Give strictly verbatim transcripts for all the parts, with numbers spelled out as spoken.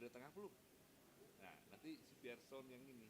Tengah belum? Nah, nanti si Pierson yang ini.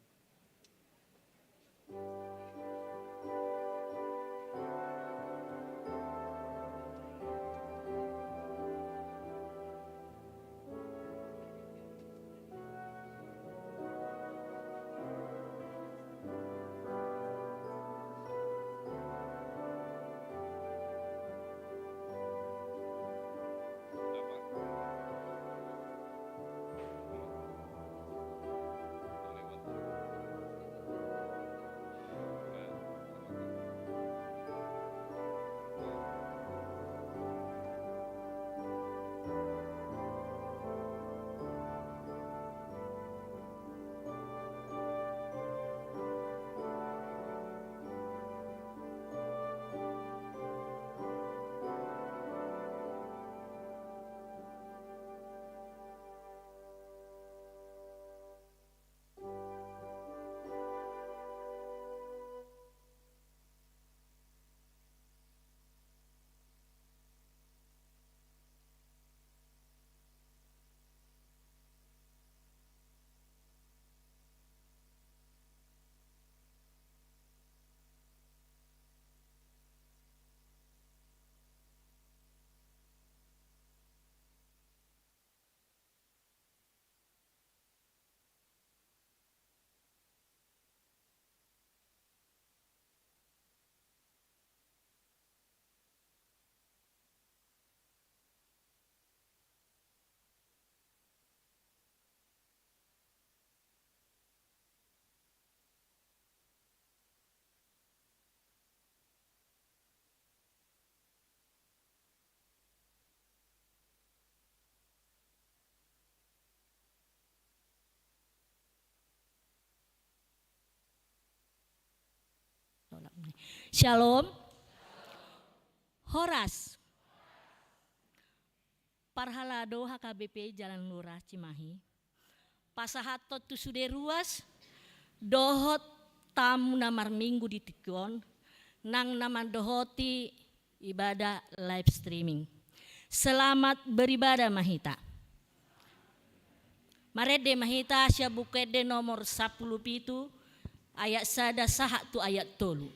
Shalom. Horas. Parhalado H K B P Jalan Lurah Cimahi, pasahathon tu sude ruas dohot tamu na marminggu di tingki on, nang na mandohoti ibadah live streaming. Selamat beribadah ma hita. Marende ma hita sian Buku Ende nomor sampulu pitu, ayat sada sahat tu ayat tolu.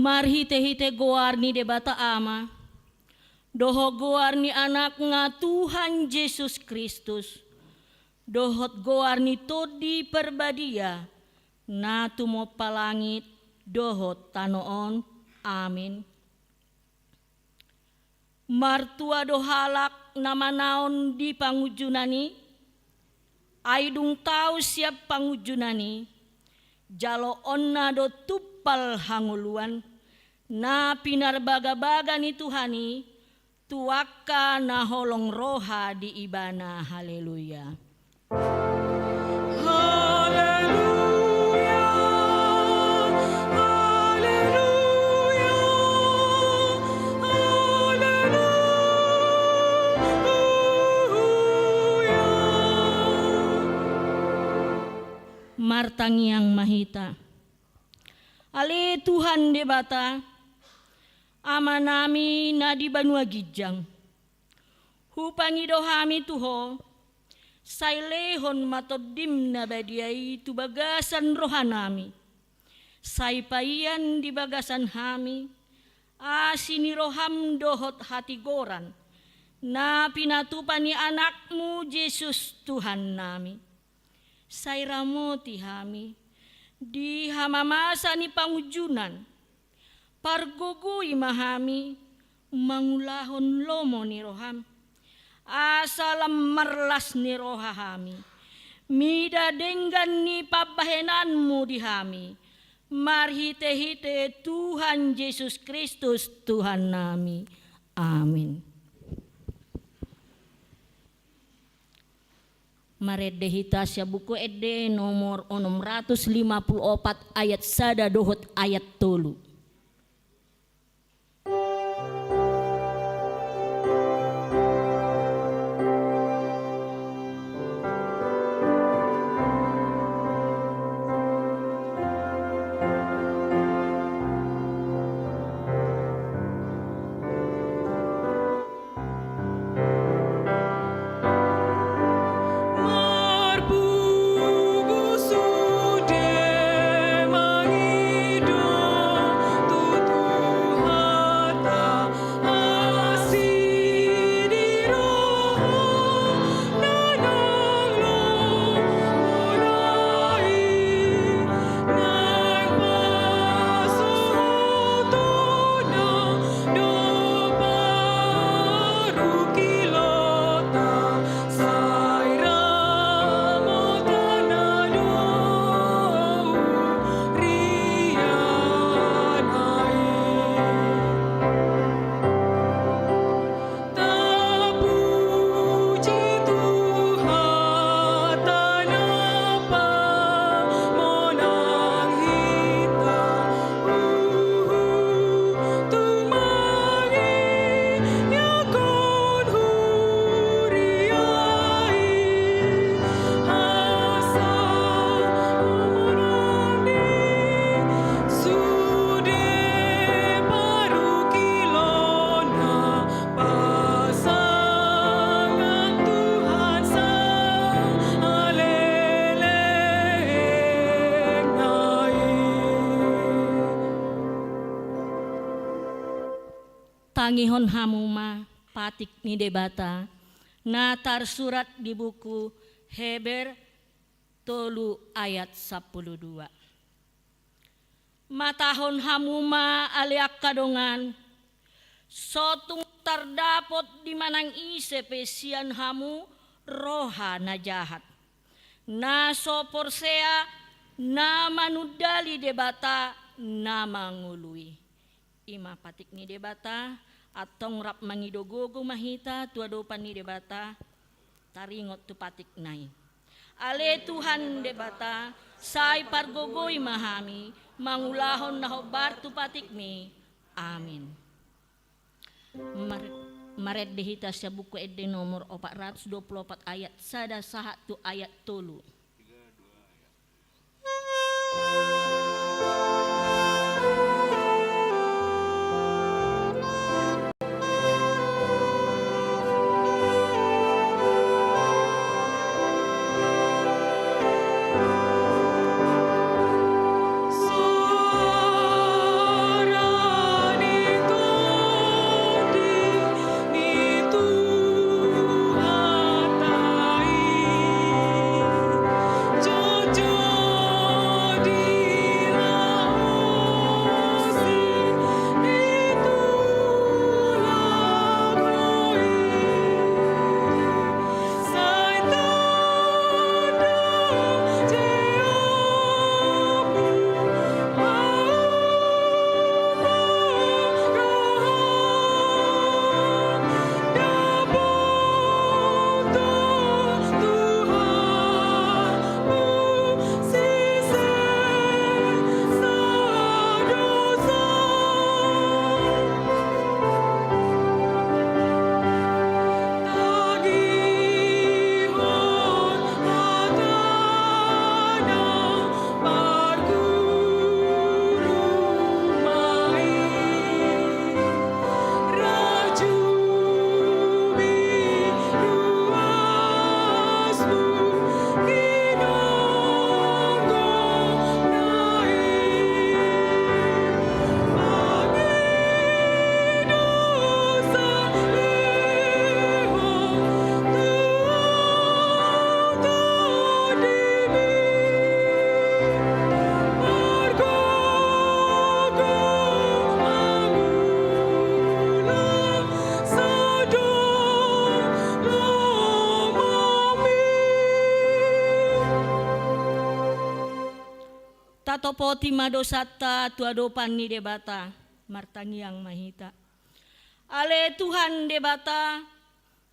Marhite-hite goar ni Debata Ama, dohot goar ni Anakna Tuhan Jesus Kristus, dohot goar ni Tondi Parbadia, na tumompa langit dohot tano on. Amin. Martua do halak na manaon di pangunjunan i, ai dung tau sian pangunjunan i, jaloonna do tumpal hangoluan, na pinarbagabaga ni Tuhan i, tu angka na holong roha di ibana. Haleluya. Haleluya, haleluya, haleluya. Martangiang ma hita. Ale Tuhan Debata, Amanami na di banua ginjang, hupangido hami tu Ho, sai lehon ma Tondim na badia i tu bagasan rohanami. Sai paian di bagasan hami asi ni roham dohot hatigoran, na pinatupa ni Anakmu Jesus Tuhannami. Sai ramoti hami di hamamasa ni pangunjunan. Pargogoi ma hami mangulahon lomo ni roham, asa lam marlas ni roha hami mida denggan ni pambahenanmu di hami, marhite-hite Tuhan Jesus Kristus Tuhannami. Amin. Marende hita sian Buku Ende nomor onom ratus lima pulu opat, ayat sada dohot ayat tolu. Tangihon hamu ma patik ni Debata na tarsurat di buku Heber tolu ayat sampulu dua. Matahon hamu ma ale angka dongan, so tung tardapot di manang ise pe sian hamu roha na jahat, na so porsea, na manundali Debata na mangolu i. I ma patik ni Debata. Antong rap mangido gogo ma hita tu adopan ni Debata, taringot tu patikna i. Ale Tuhan Debata, sai pargogoi ma hami mangulahon na hombar tu patikmi. Amin. Mar-, marende hita sian Buku Ende nomor opat ratus dua pulu opat ayat sada sahat tu ayat tolu. Tatopoti ma dosanta tu adopan ni Debata. Martangiang ma hita. Ale Tuhan Debata,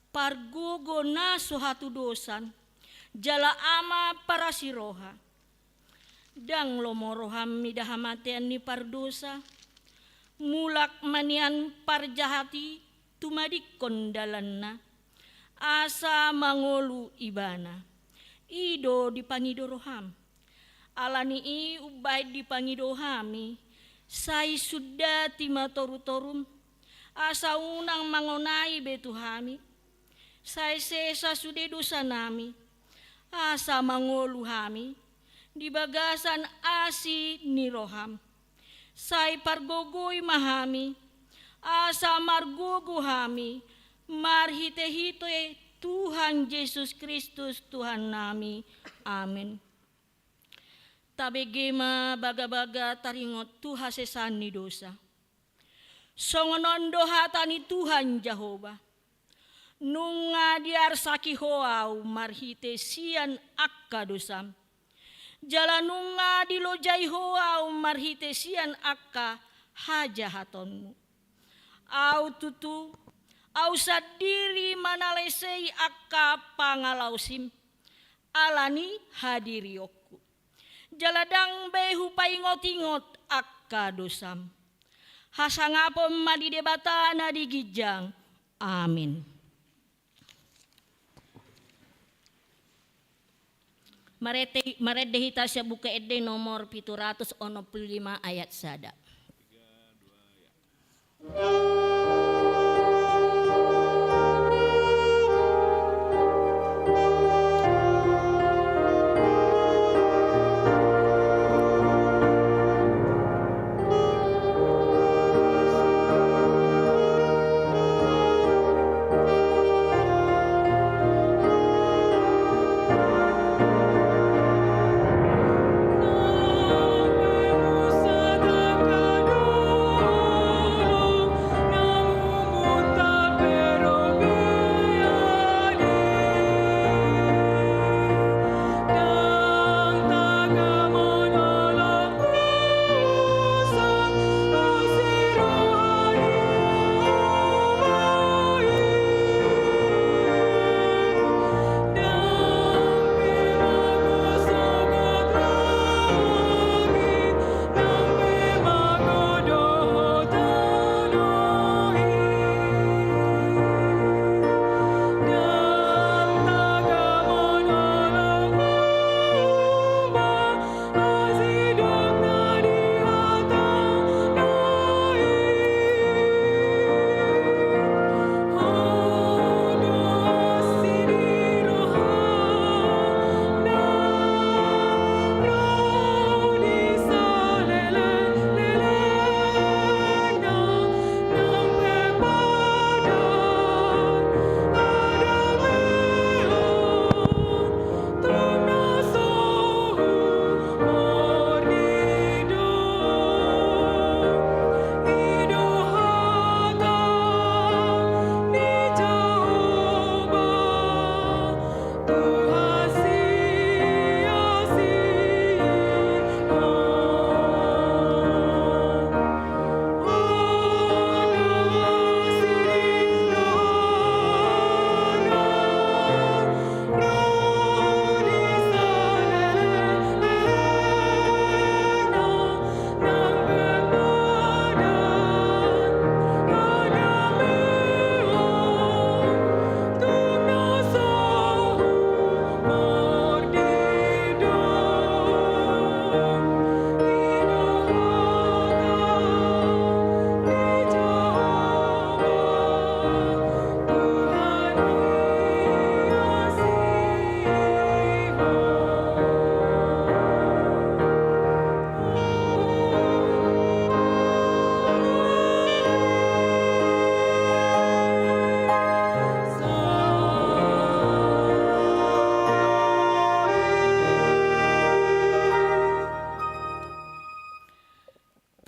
pargogo na so hatudosan, jala Ama parasi roha. Ndang lomo roham mida hamatean ni pardosa, mulak ma nian parjahat i tumadingkon dalanna, asa mangolu ibana. I do dipangido roham. Ala ni i umbahen dipangido hami, sai sundati ma torutorum, asa unang mangonai be tu hami. Sai sesa sude dosanami, asa mangolu hami di bagasan asi ni roham. Sai pargogoi ma hami, asa margogo hami, marhitehite Tuhan Jesus Kristus Tuhannami. Amen. Tabege ma bagabaga taringot tu hasesaan ni dosa. Songon on do hata ni Tuhan Jahowa: Nunga diarsaki ho Ahu marhite sian angka dosam, jala nunga dilojai ho Ahu marhite sian angka hajahatonmu. Ahu tutu, Ahu sandiri manalesei angka pangalaosim, ala ni hadirionku. Jala ndang be hupaingotingot angka dosam. Hasangapon ma di Debata na di ginjang. Amin. Marende, marende hita sian Buku Ende nomor pitu ratus onom pulu lima ayat sada.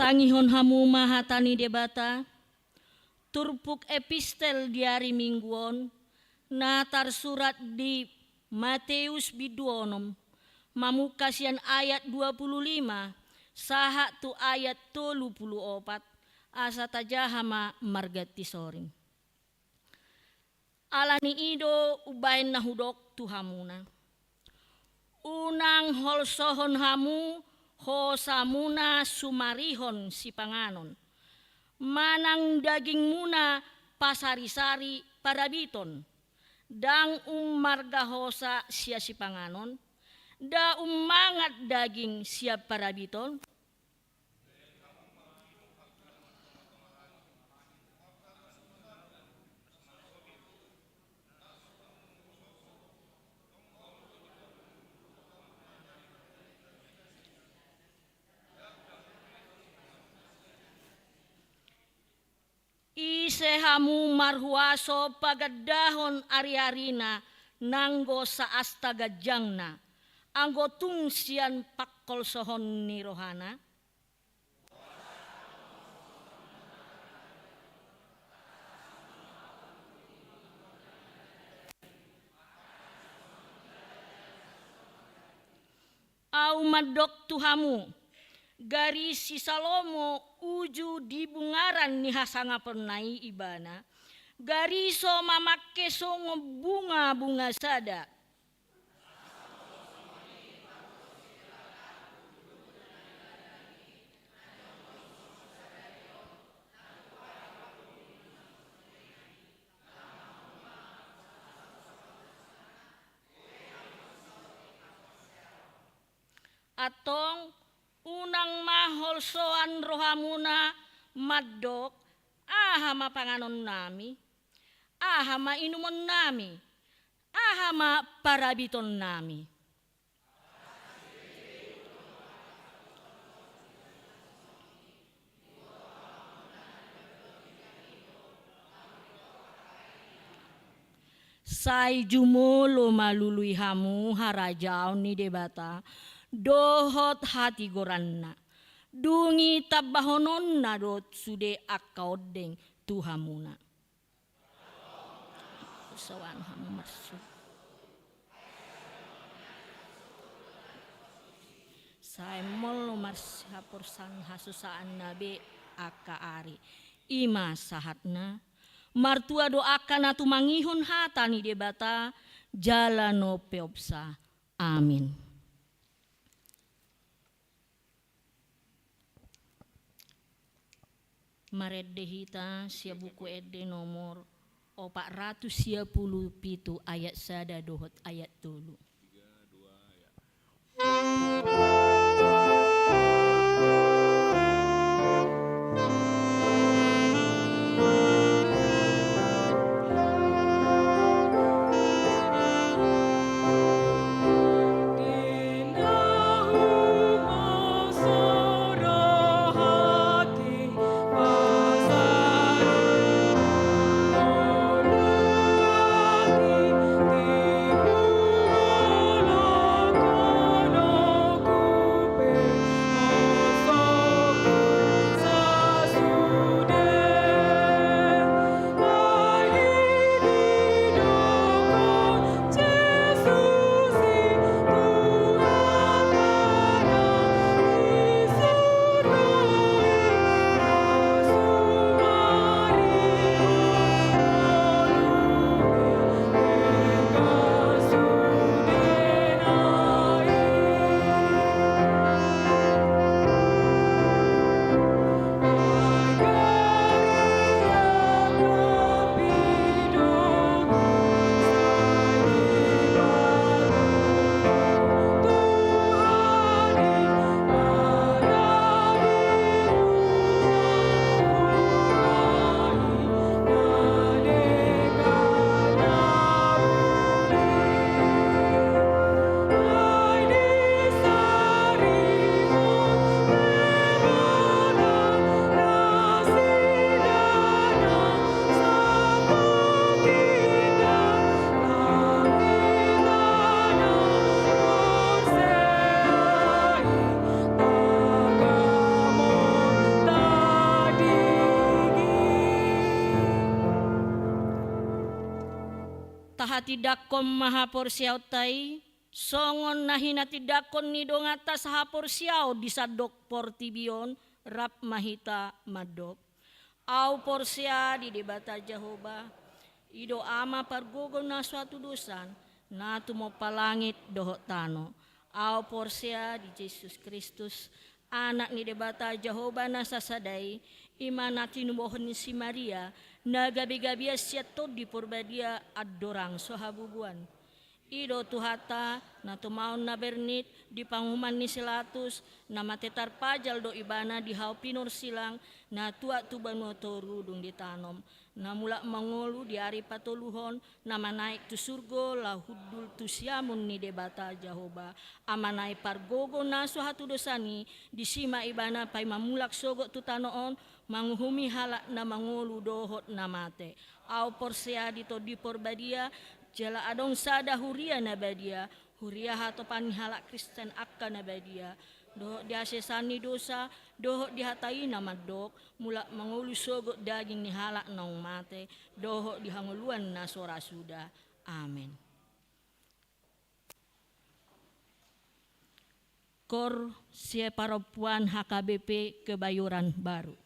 Tangihon hamu ma hata ni Debata. Turpuk epistel di ari Minggu on na tarsurat di Mateus bindu onom, mamungka sian ayat dua pulu lima sahat tu ayat tolu pulu opat, asa tajaha ma marganti soring. Ala ni i do umbahen na hudok tu hamuna: Unang holsohon hamu hosamuna sumarihon sipanganon, manang dagingmuna pasarisari parabiton. Ndang ummarga hosa sian sipanganon, nda ummangan daging sian parabiton. Ise hamu marhuaso pagandahon ariarina nanggo saasta ganjangna, anggo tung sian pangholsohon ni rohana? Ahu mandok tu hamu, gari si Salomo uju di bungaran ni hasangaponna i ibana, gari so mamangke songon bunga-bunga sada. Antong, unang ma holsoan rohamuna mandok: Aha ma panganonnami? Aha ma inumonnami? Aha ma parabitonnami? Sai jumolo ma lului hamu harajaon ni Debata dohot hatigoranna, dung i tambahononna do sude angka ondeng tu hamuna. Husoan hamu marsu. Sai molo marsihaporsan hasusaanna be angka ari. I ma sahatna. Martua do angka na tumangihon hata ni Debata jala na umpeopsa. Amin. Marende hita sian Buku Ende nomor opat ratus sia pulu pitu, ayat sada dohot ayat tolu. Tahatindangkon ma haporseaonta i Songon na hinatindangkon ni donganta sahaporseaon di sandok portibi on, rap ma hita mandok. Ahu porsea di Debata Jahowa, i do Ama pargogo na so hatudosan, na tumompa langit dohot tano. Ahu porsea di Jesus Kristus, Anak ni Debata Jahowa na sasada i, i ma na tinubuhon ni si Maria, na gabegabean sian Tondi Porbadia andorang so habubuan. I do Tuhanta, na tumaon na bernit di panguhuman ni si Latus, na mate tarpajal do ibana di hau pinorsilang, na tuat tu banua toru dung ditanom, na mulak mangolu di ari patoluhon, na manaek tu surgo laho hundul tu siamun ni Debata Jahowa, Ama nai pargogo na so hatudosan i, disi ma ibana paima mulak sogot tu tano on, manguhumi halak na mangolu dohot na mate. Ahu porsea di Tondi Porbadia, jala adong sada huria na badia, huria hatopan ni halak Kristen angka na badia, dohot di hasesaan ni dosa, dohot di hata i na mandok, mulak mangolu sogot daging ni halak naung mate, dohot di hangoluan na so ra suda. Amen. Kor Siparompuan H K B P Kebayoran Baru.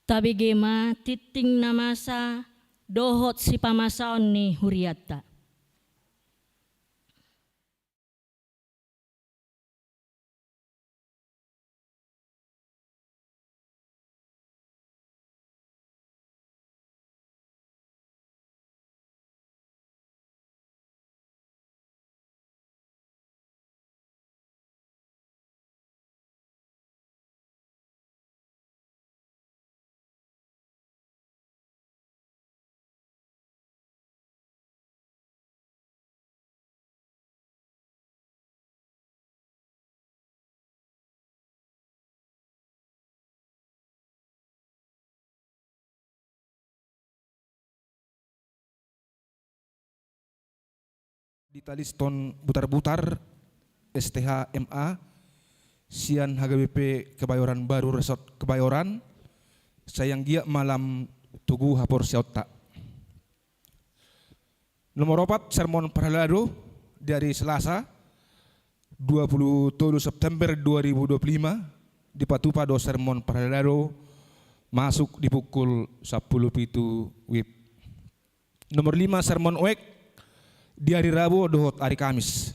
Tabege ma tingting na masa dohot sipamasaon ni hurianta. Ditaliston Butarbutar, S T H, M A, sian H K B P Kebayoran Baru Resort Kebayoran, sai anggiat ma lam togu haporseaonta. Nomor opat, sermon parhalado di ari Selasa, dua puluh tolu September dua ribu dua puluh lima, dipatupa do sermon parhalado masuk di pukul sampulu pitu WIB. Nomor lima, sermon wijk di ari Rabo dohot ari Kamis.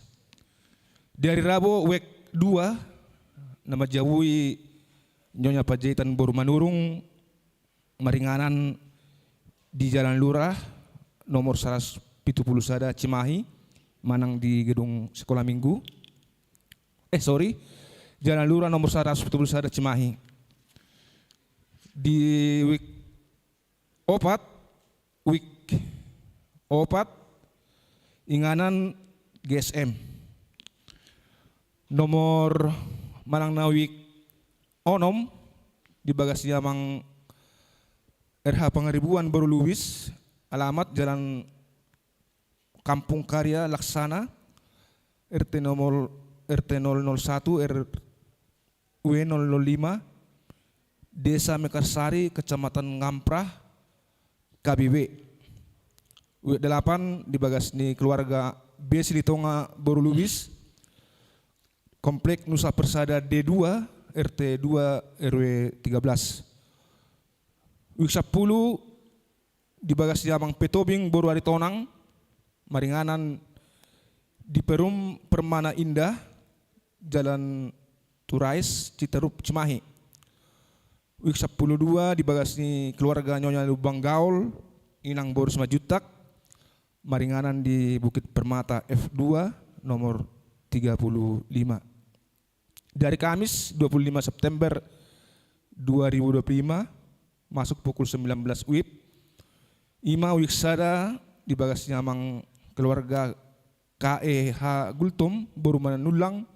Di ari Rabo, wijk dua, na manjabui Nyonya Panjaitan boru Manurung, maringanan di Jalan Lurah nomor saratus pitu pulu sada Cimahi, manang di gedung Sekolah Minggu. Eh, sorry, Jalan Lurah nomor saratus pitu pulu sada Cimahi. Di wijk opat, wijk opat, inganan G S M. Nomor manang na wijk onom, di bagas ni amang R H Pangaribuan boru Lubis, alamat Jalan Kampung Karya Laksana, R T nomor, R T nol nol satu, R W nol nol lima, Desa Mekarsari, Kecamatan Ngamprah, K B B. Wijk delapan, di bagas ni keluarga B Silitonga boru Lubis, Komplek Nusa Persada D dua, R T dua, R W tiga belas. Wijk sampulu, di bagas ni amang Petobing boru Aritonang, maringanan di Perum Permana Indah, Jalan Turais, Citerup, Cimahi. Wijk sampulu dua, di bagas ni keluarga Nyonya Lubang Gaol, inang boru Simanjuntak, maringanan di Bukit Permata F dua, nomor tiga puluh lima. Di ari Kamis, dua puluh lima September dua ribu dua puluh lima, masuk pukul sembilan belas WIB, i ma wijk sada, di bagas ni amang keluarga K E H Gultom boru Manullang,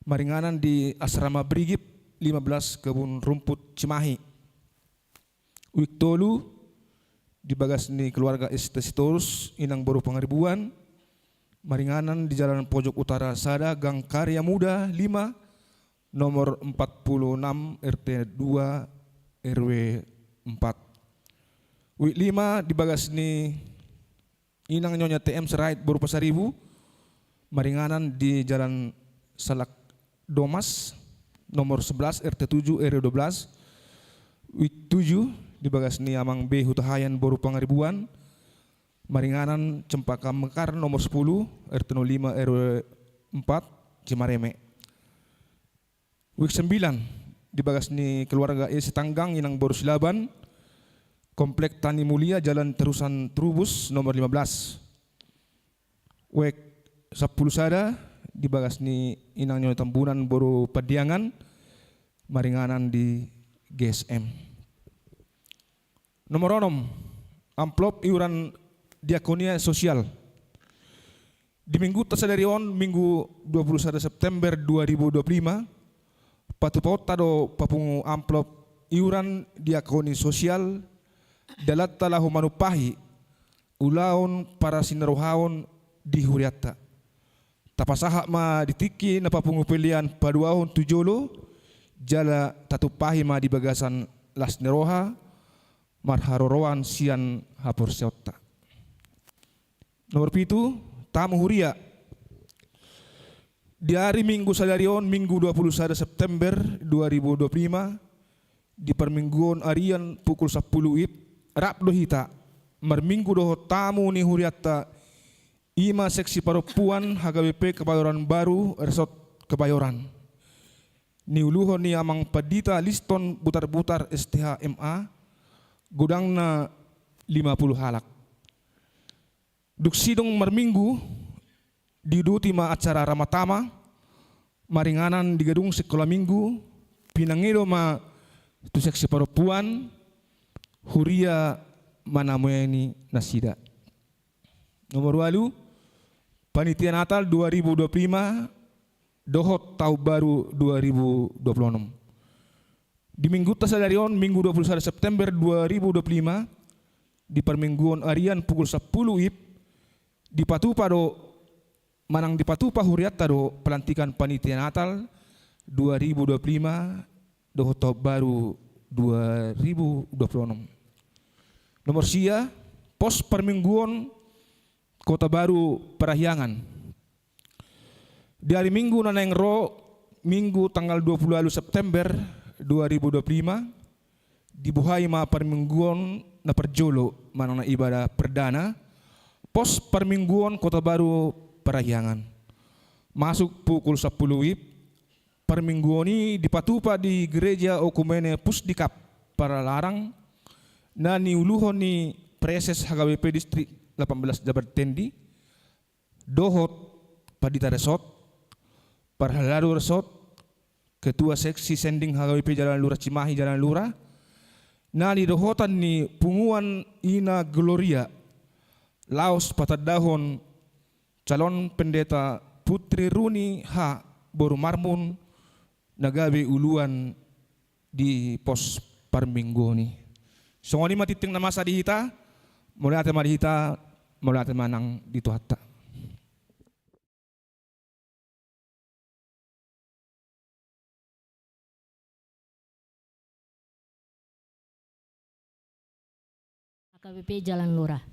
maringanan di Asrama Brigip lima belas Kebun Rumput, Cimahi. Wijk tolu, di bagas ni keluarga S T Sitorus, inang boru Pangaribuan, maringanan di Jalan Pojok Utara sada, Gang Karya Muda lima, nomor empat puluh enam, R T dua, R W empat. Wijk lima, di bagas ni inang Nyonya T M Sirait boru Pasaribu, maringanan di Jalan Salak Domas, nomor sebelas, R T tujuh, R W dua belas. Wijk tujuh, di bagas ni amang B Hutahayan boru Pangaribuan, maringanan Cempaka Mekar, nomor sepuluh, R T nol lima, R W empat, Cimareme. Wijk sembilan, di bagas ni keluarga E Sitanggang, inang boru Silaban, Komplek Tani Mulia, Jalan Terusan Trubus, nomor lima belas. Wijk sampulu sada, di bagas ni inang Nyonya Tambunan boru Pandiangan, maringanan di G S M. Nomor onom, amplop iuran diakonia sosial. Di minggunta sadari on, Minggu dua puluh sada September dua ribu dua puluh lima, patupaonta do papungu amplop iuran diakoni sosial dalanta laho manumpahi ulaon parasirohaon di hurianta. Tapasahat ma di tingki na papungu pelean paduahon tu jolo, jala tatumpahi ma di bagasan las ni roha, marharoroan sian haporseaonta. Nomor pitu, tamu huria. Di ari Minggu sadari on, Minggu dua puluh sada September dua ribu dua puluh lima, di parmingguon arian pukul sampulu wib, rap do hita marminggu dohot tamu ni hurianta, i ma Seksi Parompuan H K B P Kebayoran Baru, Resort Kebayoran. Niuluhon ni Amang Pandita Liston Butarbutar, S T H, M A, godangna lima pulu halak. Dung sidung marminggu, diuduti ma acara ramatama, maringanan di gedung sikola minggu, pinangido ma tu Seksi Parompuan, huria manamueni nasida. Nomor ualu, Panitia Natal dua ribu dua puluh lima dohot Taon Baru dua ribu dua puluh enam. Di minggunta sadari on, Minggu dua puluh sada September dua ribu dua puluh lima, di parmingguon arian pukul sampulu wib, dipatupa do, manang dipatupa hurianta do pelantikan Panitia Natal dua ribu dua puluh lima dohot Taon Baru dua ribu dua puluh enam. Nomor sia, Pos Parmingguon Kota Baru Parahyangan. Di ari Minggu na naeng ro, Minggu tanggal dua pulu ualu September dua ribu dua pulu lima, dibuhai ma parmingguon na parjolo, manang na ibadah perdana, Pos Parmingguon Kota Baru Parahyangan. Masuk pukul sampulu wib, parmingguon i dipatupa di Gereja Okumene Pusdikab Padalarang, na niuluhon ni Praeses H K B P Distrik lapan belas Jabar Tendi, dohot Pandita Resort, Parhalado Resort, Ketua Seksi Sending H K B P Jalan Lurah Cimahi, Jalan Lurah, na nidohotan ni Punguan Ina Gloria, laos patandahon calon pendeta Putri Runi H boru Marmun, na gabe uluan di Pos Parmingguon i. Songon i ma tintin na masa di hita, mauliate ma di hita, mauliate ma nang di Tuhanta. H K B P Jalan Lurah.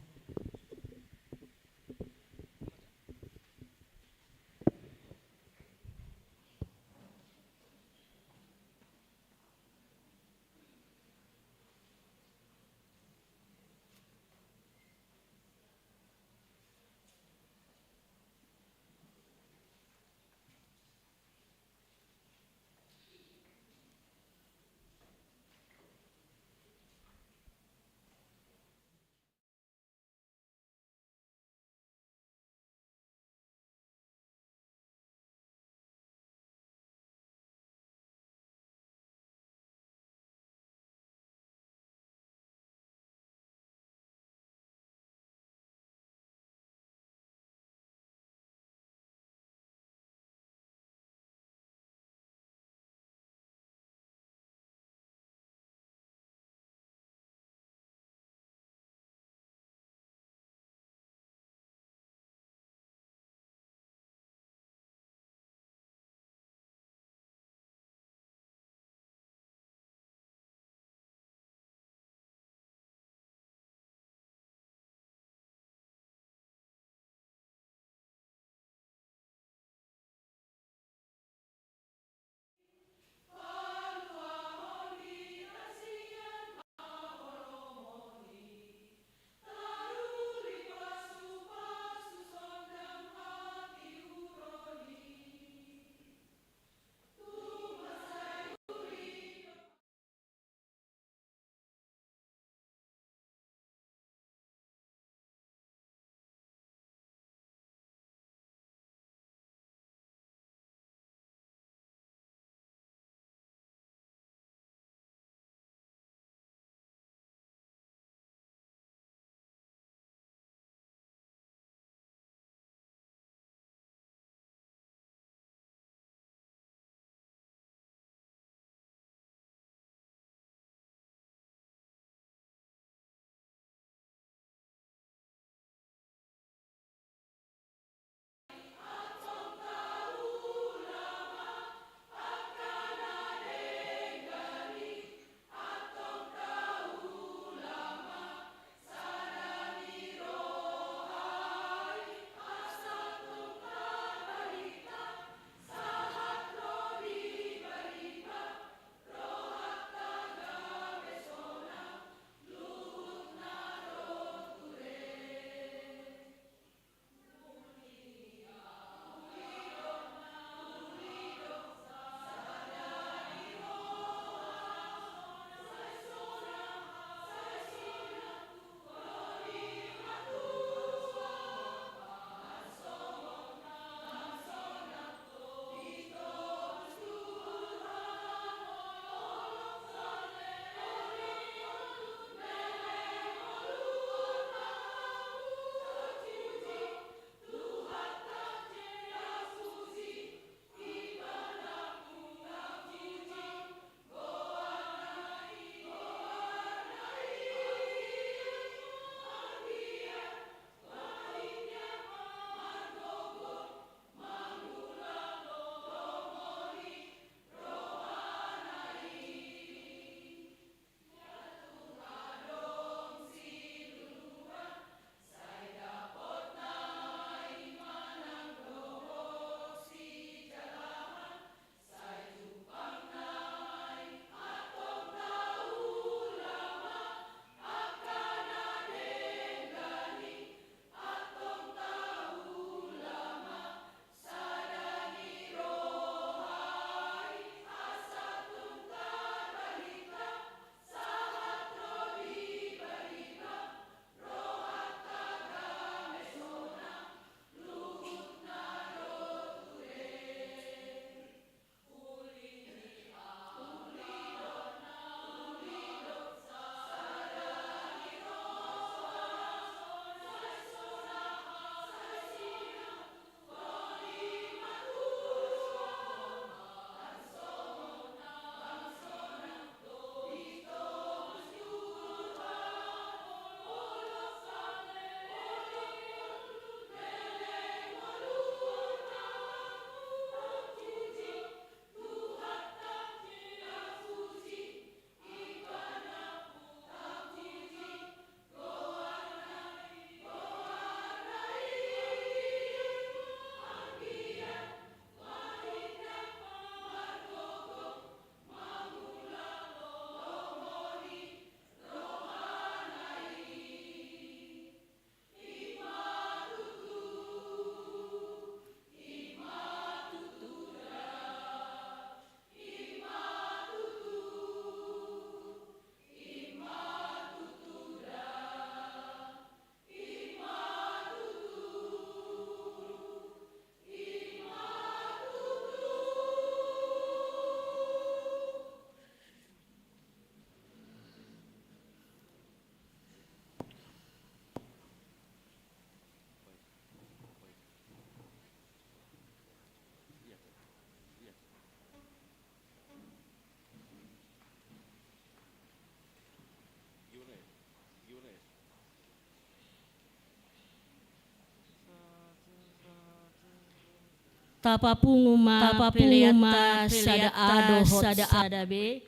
Tapapungu ma, tapapungu ma peleanta, sada peleanta, A dohot sada A. Sada B.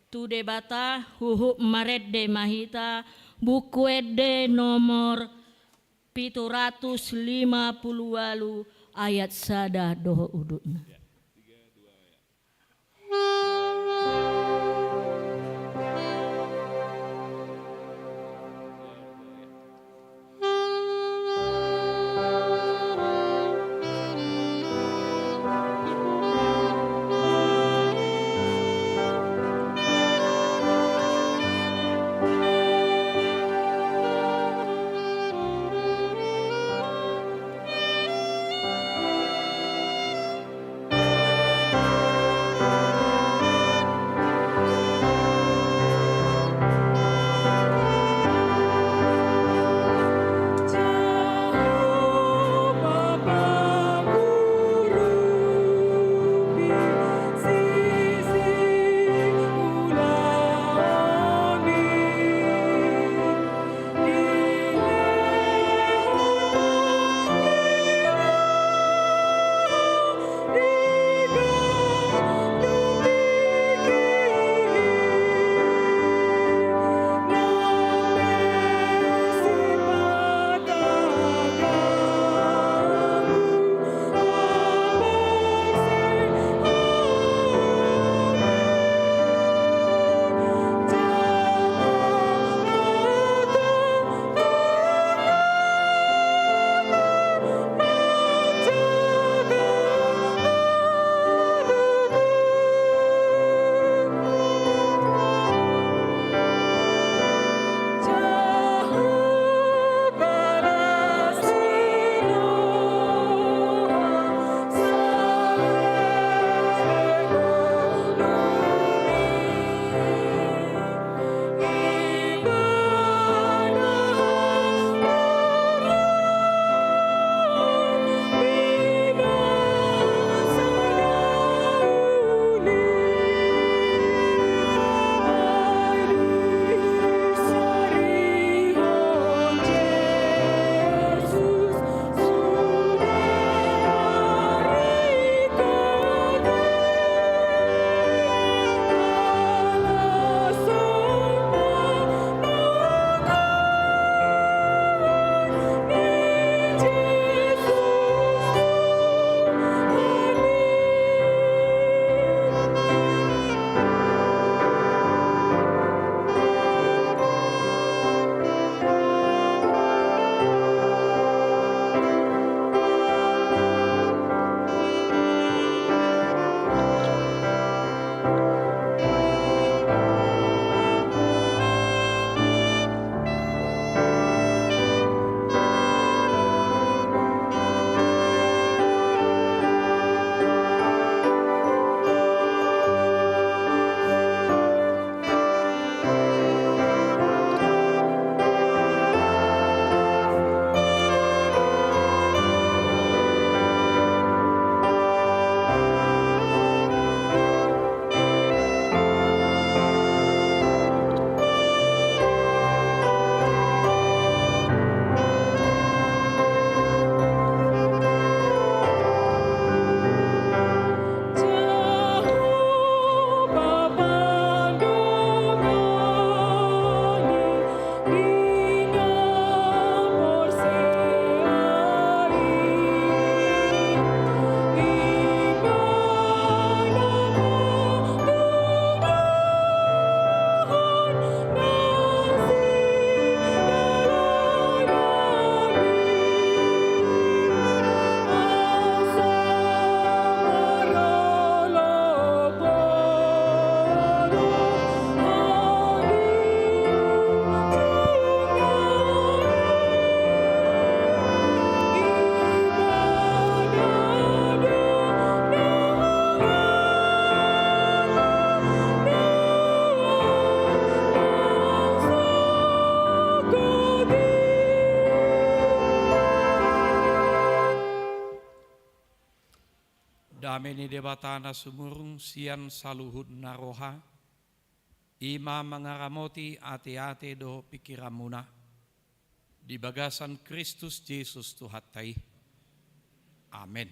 Tu Debata huhut marende ma hita, Buku Ende nomor pitu ratus lima pulu ualu, ayat sada dohot udutna. Dame ni Debata na sumurung sian saluhut na roha, i ma mangaramoti ateate dohot pingkiranmuna di bagasan Kristus Jesus Tuhanta i. Amen.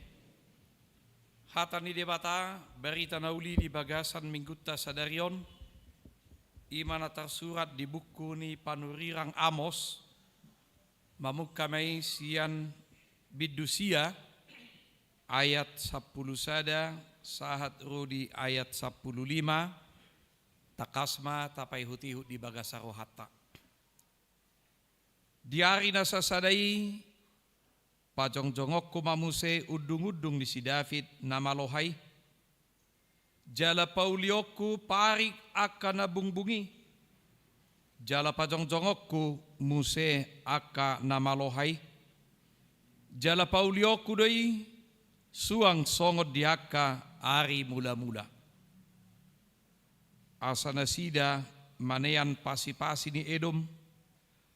Hata ni Debata, barita na uli di bagasan minggunta sadari on, i ma na tarsurat di buku ni panurirang Amos, mamungka ma i sian bindu sia, ayat sampulu sada, sahat ro di ayat sampulu lima, tangkas ma tapaihut-ihut di bagasan rohanta. Di ari na sasada i, pajongjongonku ma muse undung-undung ni si David na maloha i. Jala paulionku parik angka na bungbung i. Jala pajongjongonku muse angka na maloha i. Jala paulionku do i suang songon di angka ari mula-mula. Asa nasida manean pasi-pasi ni Edom,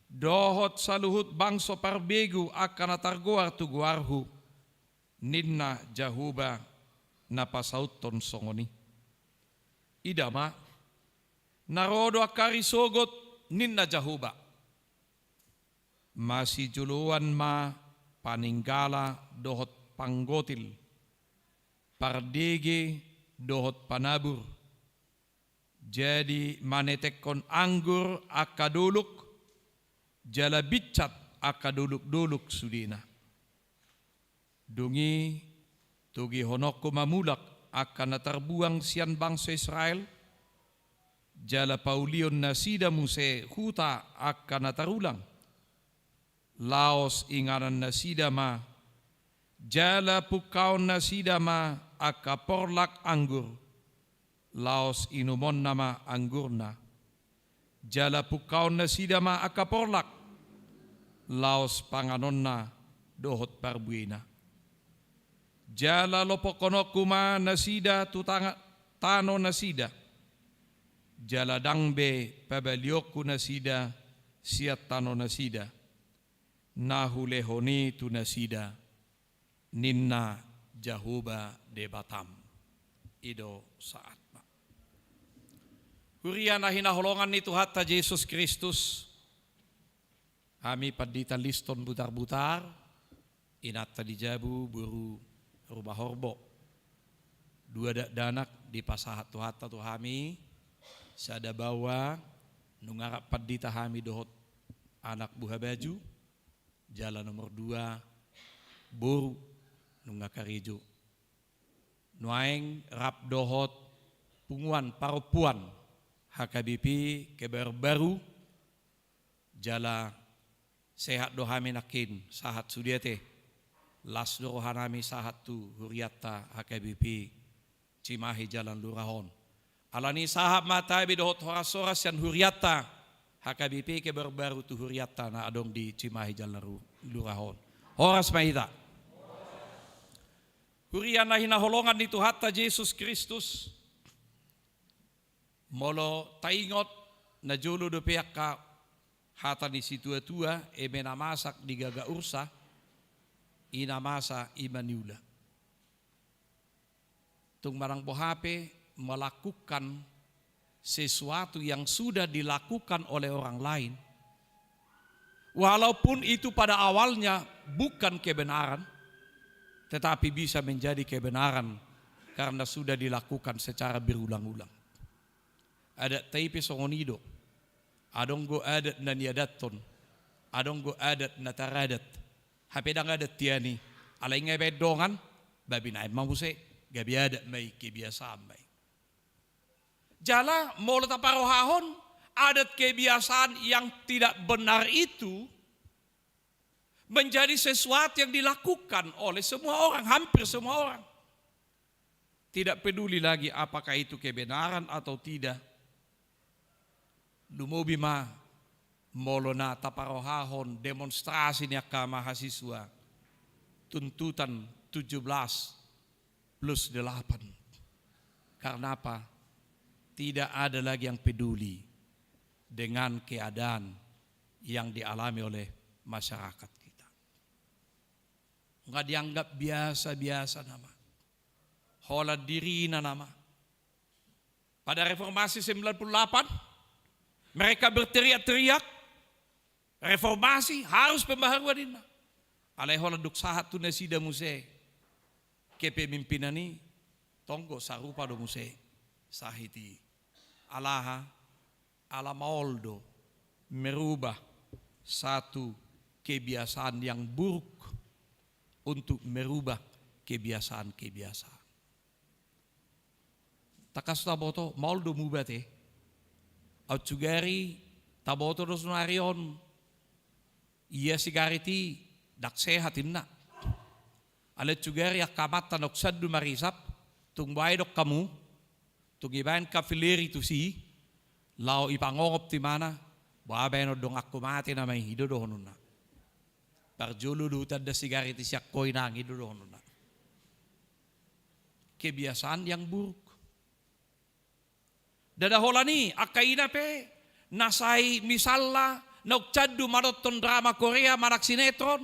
dohot saluhut bangso parbegu angka na targoar tu goarhu, ninna Jahowa na pasauthon songon i. Ida ma, na ro do angka ari sogot, ninna Jahowa. Masijoloan ma paninggala dohot panggotil, pardege dohot panabur. Jadi manetekhon anggur angka dolok, jala binsat angka dolok-dolok sudena. Dung i togihononku ma mulak angka na tarbuang sian bangso Israel, jala paulion nasida muse huta angka na tarulang. Laos inganan nasida ma, jala pungkaon nasida ma angka porlak anggur, laos inumonna ma anggurna. Jala pungkaon nasida ma angka porlak, laos panganonna dohot parbuena. Jala lopokhononku ma nasida tu tanga-, tano nasida. Jala ndang be pabalionku nasida sian tano nasida, na hulehon i tu nasida, ninna Jahowa Debatam. I do sahatna. Huria na hinaholongan ni Tuhanta Jesus Kristus, hami pandita Liston Butarbutar, inanta di jabu boru Rumahorbo, dua dakdanak dipasahat Tuhanta tu hami, sada baoa, nunga rap pandita hami dohot anak buhabaju, jala nomor dua, boru, nunga karejo. Nuaeng rap dohot punguan parompuan H K B P Kebarbaru, jala sehat do hami nangkin, sahat sude ate. Las do rohanami sahat tu hurianta H K B P Cimahi Jalan Lurah on. Alani sahat ma tabi dohot horas-horas sian hurianta H K B P Kebarbaru tu hurianta na adong di Cimahi Jalan Ru-, Lurah on. Horas ma hita. Huria na hinaholongan ni Tuhanta Jesus Kristus, molo taingot, na jolo dope angka hata ni situa-tua, eme na masak di gaga ursa, i na masa i ma niula. Tung manang boha pe melakukan sesuatu yang sudah dilakukan oleh orang lain, walaupun itu pada awalnya bukan kebenaran, tetapi bisa menjadi kebenaran karena sudah dilakukan secara berulang-ulang. Adatta i pe songon i do. Adong do adat na niadathon, adong do adat na taradat. Hape ndang adat tian i, alai nga ibaen dongan, ba binaen ma muse, gabe adat ma i, kebiasaan ma i. Jala molo taparohahon, adat kebiasaan yang tidak benar itu menjadi sesuatu yang dilakukan oleh semua orang, hampir semua orang. Tidak peduli lagi apakah itu kebenaran atau tidak. Lumobi ma molo na taparohahon demonstrasi ni angka mahasiswa, tuntutan tujuh belas plus delapan. Karena apa? Tidak ada lagi yang peduli dengan keadaan yang dialami oleh masyarakat kita. Nga dianggap biasa-biasa nama. Holan dirina nama. Pada reformasi sembilan puluh delapan, mereka berteriak-teriak, reformasi, harus pembaharuan, ninna. Alai holan dung sahat tu nasida muse kepemimpinan i, Tonggo sarupa do muse sahit i. Ala aha? Ala maol do merubah satu kebiasaan yang buruk untuk merubah kebiasaan-kebiasaan. Tangkas taboto, maol do muba te. Aut sugari taboto do sonari on. Ia sigaret i ndang sehat inna. Alai sugari angka amanta naung sandu marisap, tung boha didok hamu, tung dibaen kapileri tusi, laho dipangongop tu imana, boha baenon donganku mate nama i, i do dohononna. Parjolo do hutanda sigaret i sian ho inang, i do dohononna. Kebiasaan yang buruk. Ndada holan i, angka ina pe, na sai misalna, naung sandu manonton drama Korea manang sinetron.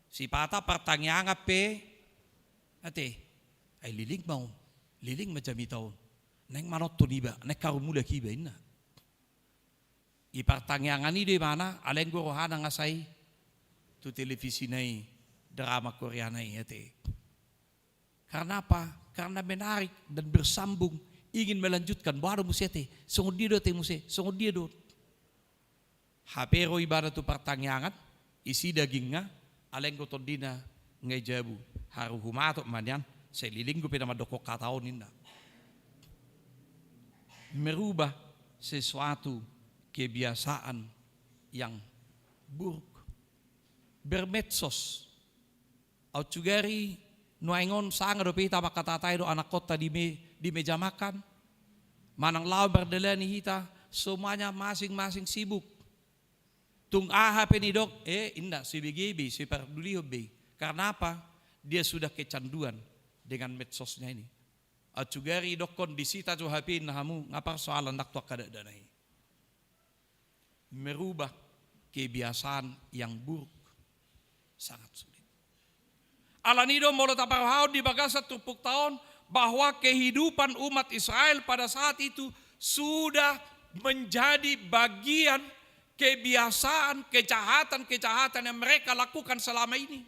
Sipata partangiangan pe, ate, ai leleng ma on, leleng ma jamita on. Naeng manonton iba, naeng haru mulak iba inna. I partangiangan i do imana, alai anggo rohana nga sai tu televisina i, drama Koreana i, ate. Karena apa? Karena menarik dan bersambung, ingin melanjutkan. Boha do muse ate, songon dia do ate muse, songon dia do. Hape ro ibana tu partangiangan, isi dagingna, alai anggo tondina nga i jabu, haru humatop ma nian, sai leleng do pe na mandokkon hata on inna. Merubah sesuatu kebiasaan yang buruk. Bermedsos. Aut sugari nuaeng on sanga dope hita mangkatatai dohot anakkonta di me-, di meja makan. Manang laho mardalani hita, semuanya masing-masing sibuk. Tung aha pe nidok, eh, inda, so ibege be i, so ipardulihon be i. Karena apa? Dia sudah kecanduan dengan medsosnya ini. Aut sugari idokkon disita jo H P-na hamu, nga parsoalan, ndang tu angka dakdanak i. Merubah kebiasaan yang buruk sangat sulit. Alani i do molo taparrohahon di bagasan turpukta on bahwa kehidupan umat Israel pada saat itu sudah menjadi bagian kebiasaan kejahatan-kejahatan yang mereka lakukan selama ini.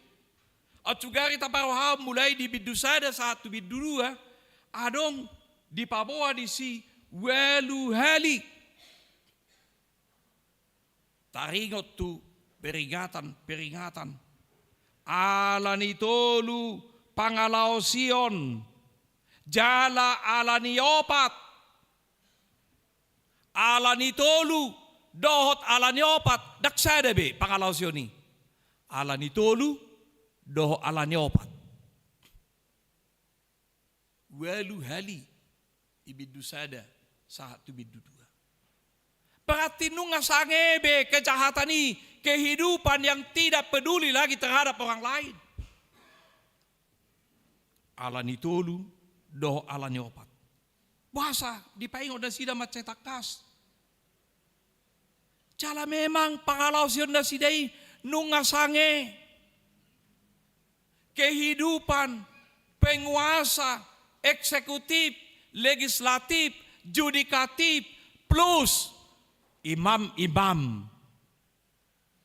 Aut sugari taparrohahon mulai di bindu sada sahat tu bindu dua, adong dipaboa disi ualu hali. Taringot tu peringatan-peringatan. Ala ni tolu pangalaosion, jala ala ni opat. Ala ni tolu dohot ala ni opat, ndang sada be pangalaosion i. Ala ni tolu dohot ala ni opat. Ualu hali di bindu sada sahat tu bindu dua. Berarti nunga sange be kejahatan i, kehidupan yang tidak peduli lagi terhadap orang lain. Ala ni tolu dohot ala ni opat. Boasa dipaingot nasida mansai tangkas? Jala memang pangalaosion nasida i nunga sange kehidupan penguasa eksekutif, legislatif, judikatif, plus imam-imam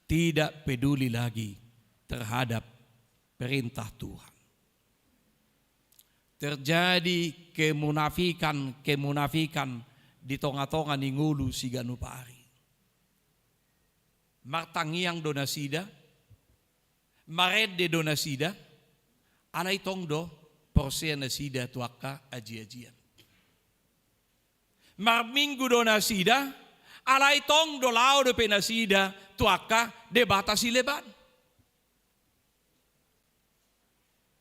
tidak peduli lagi terhadap perintah Tuhan. Terjadi kemunafikan-kemunafikan di tonga-tonga ni ngolu siganup ari. Martangiang do nasida, marende do nasida, alai tong do porsea nasida tu angka aji-ajian. Marminggu do nasida, alai tong do laho dope nasida tu angka debata sileban.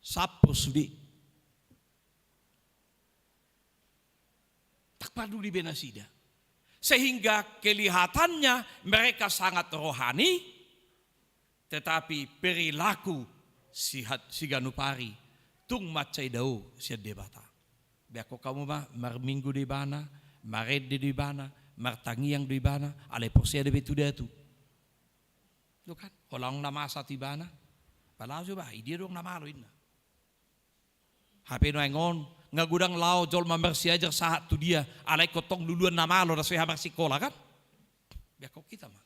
Sampur sude. Ndang paduli be nasida. Sehingga kelihatannya mereka sangat rohani, tetapi perilaku sihat, siganup ari tung mansai dao sian Debata. Beakkon hamu ma, marminggu do ibana, marende do ibana, martangiang do ibana, alai porsea dope tu datu. Tuh kan, holan na masa tu ibana. Pala jo bah, i dia dong na malo inna. Hape nuaeng on, nga godang laho jolma marsiajar sahat tu dia, alai ingkon tong luluan na malo na so hea marsikola kan? Beakkon hita ma.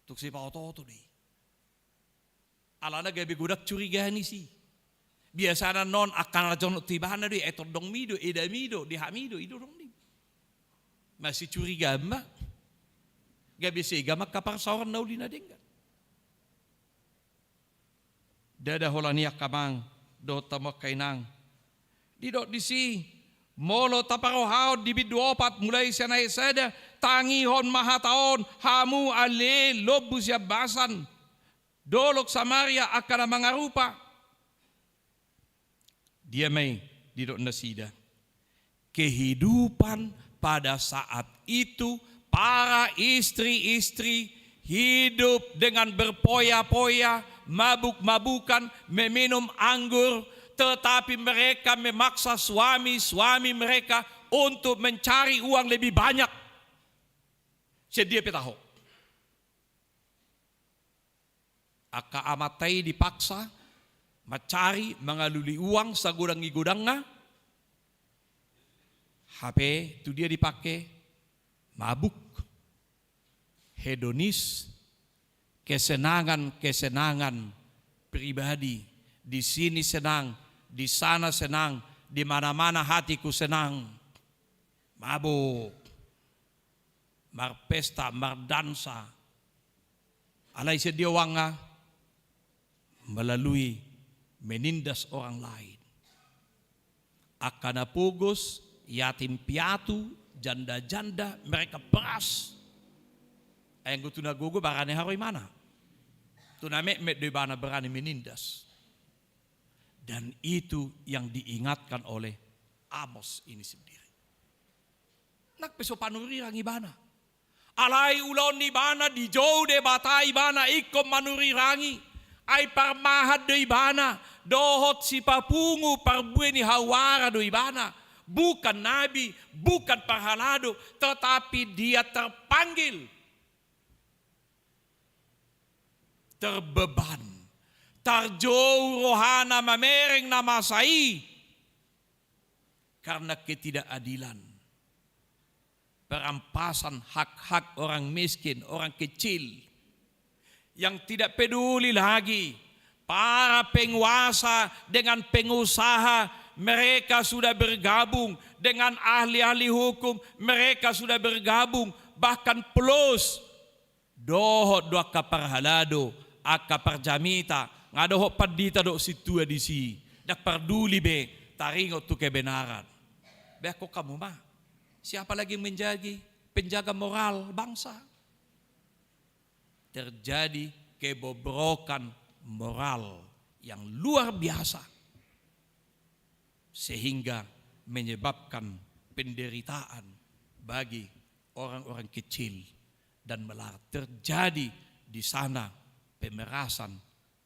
Tung sipaoto-oto do i. Alana gabe godang curiga ni si. Biasana non angka na jonok tu ibana do i, ai tondongmi do, edami do, dehami do, i do dong ni. Masih curiga ma. Gabe sega ma angka parsaoran na uli na denggan. Ndada holan i angka amang dohot hamu angka inang. Didok disi, molo taparrohahon di bindu opat mulai sian ayat sada, tangihon ma hata on, hamu ale lombu sian Basan, dolok Samaria angka na mangarupa. Dia ma i didok nasida. Kehidupan pada saat itu, para istri-istri hidup dengan berpoya-poya, mabuk-mabukan, meminum anggur, tetapi mereka memaksa suami-suami mereka untuk mencari uang lebih banyak. Sedia pe taho. Angka amanta i dipaksa mancari, mangalului uang sagodang ni godangna, hape tu dia dipake? Mabuk, hedonis, kesenangan-kesenangan pribadi, di sini senang, di sana senang, di mana-mana hatiku senang. Mabuk, marpesta, mardansa. Alai sedia uangna? Melalui menindas orang lain. Angka na pogos, yatim piatu, janda-janda, mereka peras. Ai anggo tu na gogo barani haroimana. Tu na metmet do ibana berani menindas. Dan itu yang diingatkan oleh Amos ini sendiri. Nang pe so panurirang ibana. Alai ulaon ni ibana dijou Debata ibana ingkon manurirang i. Ai parmahan do ibana, dohot sipapungu parbue ni hauara do ibana. Bukan nabi, bukan parhalado, tetapi dia terpanggil. Terbeban. Tarjou rohana mamereng na masa i. Karena ketidakadilan, perampasan hak-hak orang miskin, orang kecil, yang tidak peduli lagi para penguasa dengan pengusaha, mereka sudah bergabung dengan ahli-ahli hukum, mereka sudah bergabung, bahkan plus dohot do angka parhalado, angka parjamita, nga dohot pandita dohot sintua disi, ndang parduli be taringot tu kebenaran. Beakon hamu ma, siapa lagi menjadi penjaga moral bangsa? Terjadi kebobrokan moral yang luar biasa, sehingga menyebabkan penderitaan bagi orang-orang kecil dan malah terjadi di sana pemerasan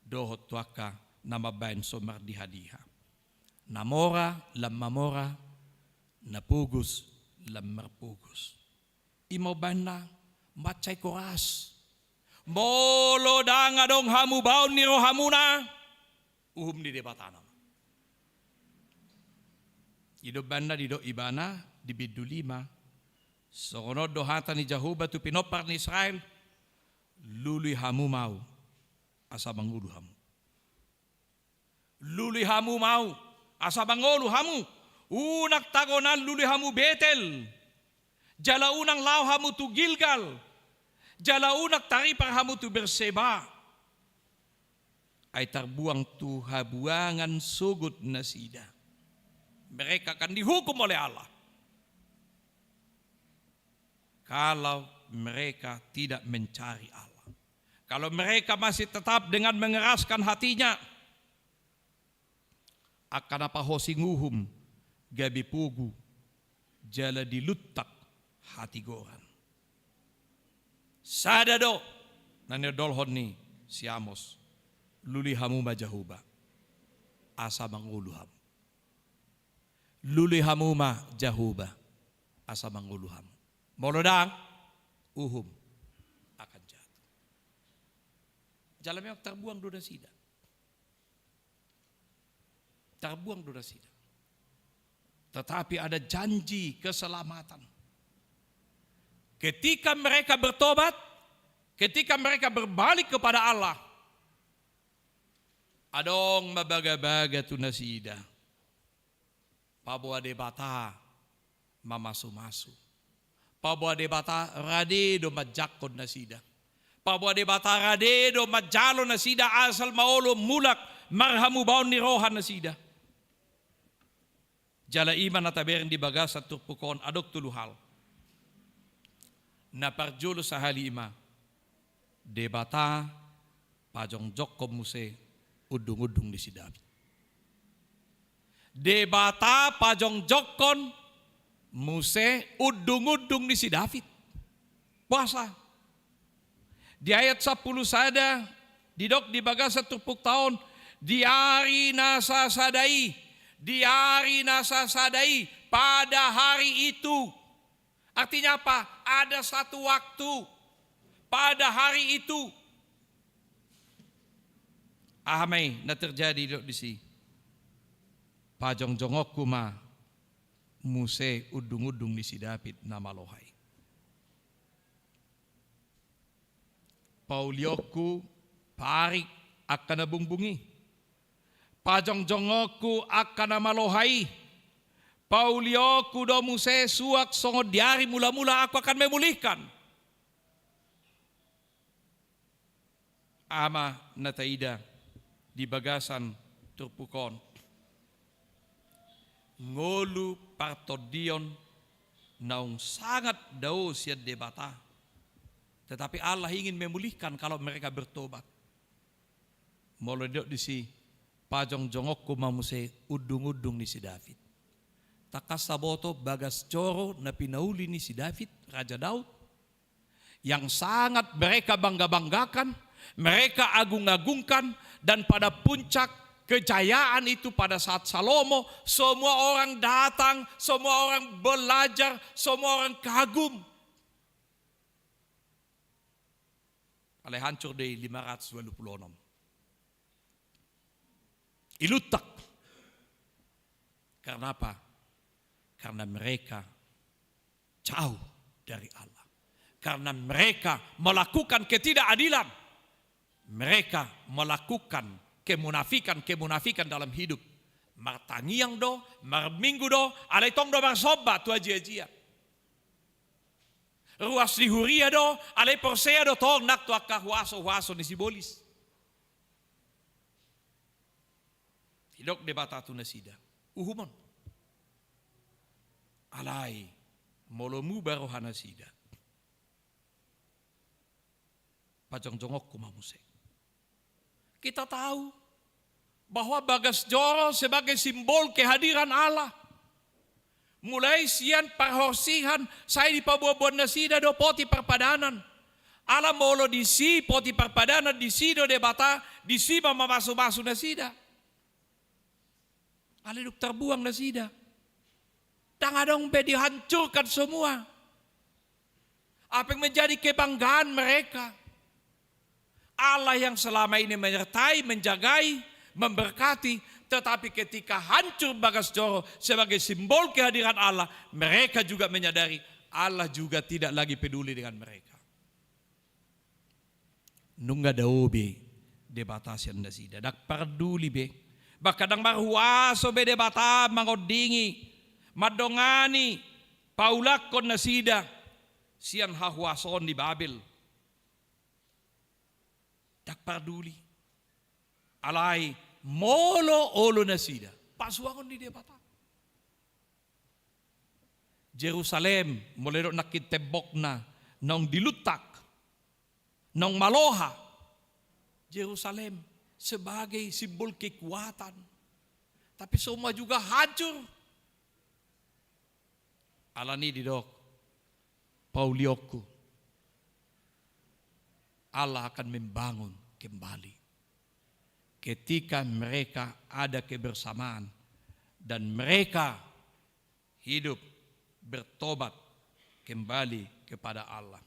dohot tu angka na mambaen so mardiha-diha. Na mora lam mamora, na pogos lam marpogos. I ma umbahen na mansai koras. Molo ndang adong hamubaon ni rohamuna, uhum ni Debata nama. I do umbahen na didok ibana di bindu lima. Songon on do hata ni Jahowa tu pinompar ni Israel, lului hamu ma ahu, asa mangolu hamu. Lului hamu ma ahu, asa mangolu hamu. Unang tagonan lului hamu Betel. Jala unang laho hamu tu Gilgal. Jala unang taripar hamu tu Berseba. Ai tarbuang tu habuangan sogot nasida. Mereka akan dihukum oleh Allah. Kalau mereka tidak mencari Allah. Kalau mereka masih tetap dengan mengeraskan hatinya, angka na pahosing uhum gabe pogu, jala diluntak hatigoran. Sada do na niondolhon ni si Amos, lului hamu ma Jahowa, asa mangolu hamu. Lului hamu ma Jahowa, asa mangolu hamu. Molo ndang, uhum akan jatuh. Jala memang tarbuang do nasida. Tarbuang do nasida. Tetapi ada janji keselamatan. Ketika mereka bertobat, ketika mereka berbalik kepada Allah, Adong ma bagabaga tu nasida. Paboa Debata mamasumasu. Paboa Debata rade do manjangkon nasida. Paboa Debata rade do manjalo nasida asal ma olo mulak marhamubaon ni roha nasida. Jala i ma na tabereng di bagasan turpuk on adong tolu hal. Na parjolo sahali i ma, Debata pajongjongkon muse undungundung ni si David. Debata pajongjongkon muse undungundung ni si David. Puasa. Di ayat sampulu sada, didok di bagasan turpukta on, di ari na sasada i, di ari na sasada i, pada hari itu. Artinya apa? Ada satu waktu, pada hari itu. Aha ma i na terjadi, didok disi? Pajongjongonku ma muse undungundung ni si David na maloha i. Paulionku parik angka na bungbung i. Pajongjongonku angka na maloha i. Paulionku do muse suak songon di ari mulamula aku akan memulihkan. Aha ma na taida di bagasan turpuk on? Ngolu partondion naung sangat dao sian Debata. Tetapi Allah ingin memulihkan kalau mereka bertobat. Molo didok disi, pajongjongonku ma muse undungundung ni si David. Tangkas taboto bagas joro na pinauli ni si David, Raja Daud, yang sangat mereka bangga-banggakan, mereka agung-agungkan, dan pada puncak kejayaan itu pada saat Salomo, semua orang datang, semua orang belajar, semua orang kagum. Alai hancur do i lima ratus walu pulu onom. Iluntak. Karena apa? Karena mereka jauh dari Allah. Karena mereka melakukan ketidakadilan. Mereka melakukan kemunafikan-kemunafikan dalam hidup. Martangiang do, marminggu do, alai tong do marsomba tu ajiajian. Ruas ni huria do, alai porsea do tong nang tu angka huaso-huaso ni sibolis. Didok Debata tu nasida, uhumon. Alai molo muba roha nasida, pajongjongonku ma muse. Kita tahu bahwa bagas joro sebagai simbol kehadiran Allah. Mulai sian parhorsihan sai dipaboaboan nasida do poti parpadanan. Ala molo disi poti parpadanan, disi do Debata, disi ma mamasumasu nasida. Alai dung tarbuang nasida, ndang adong be, dihancurkan semua. Apa yang menjadi kebanggaan mereka? Allah yang selama ini menyertai, menjagai, memberkati, tetapi ketika hancur bagas joro sebagai simbol kehadiran Allah, mereka juga menyadari Allah juga tidak lagi peduli dengan mereka. Nunga dao be Debata sian nasida, ndang parduli be. Bahkan ndang marhuaso be Debata mangondingi, mandongani, paulakkon nasida sian hahuasoon ni Babel. Ndang parduli. Alai molo olo nasida, pasuangon ni Debata. Jerusalem, molo didok nangkin tembokna naung diluntak, naung maloha. Jerusalem sebagai simbol kekuatan. Tapi semua juga hancur. Alani didok, paulionku, Allah akan membangun kembali. Ketika mereka ada kebersamaan dan mereka hidup bertobat kembali kepada Allah.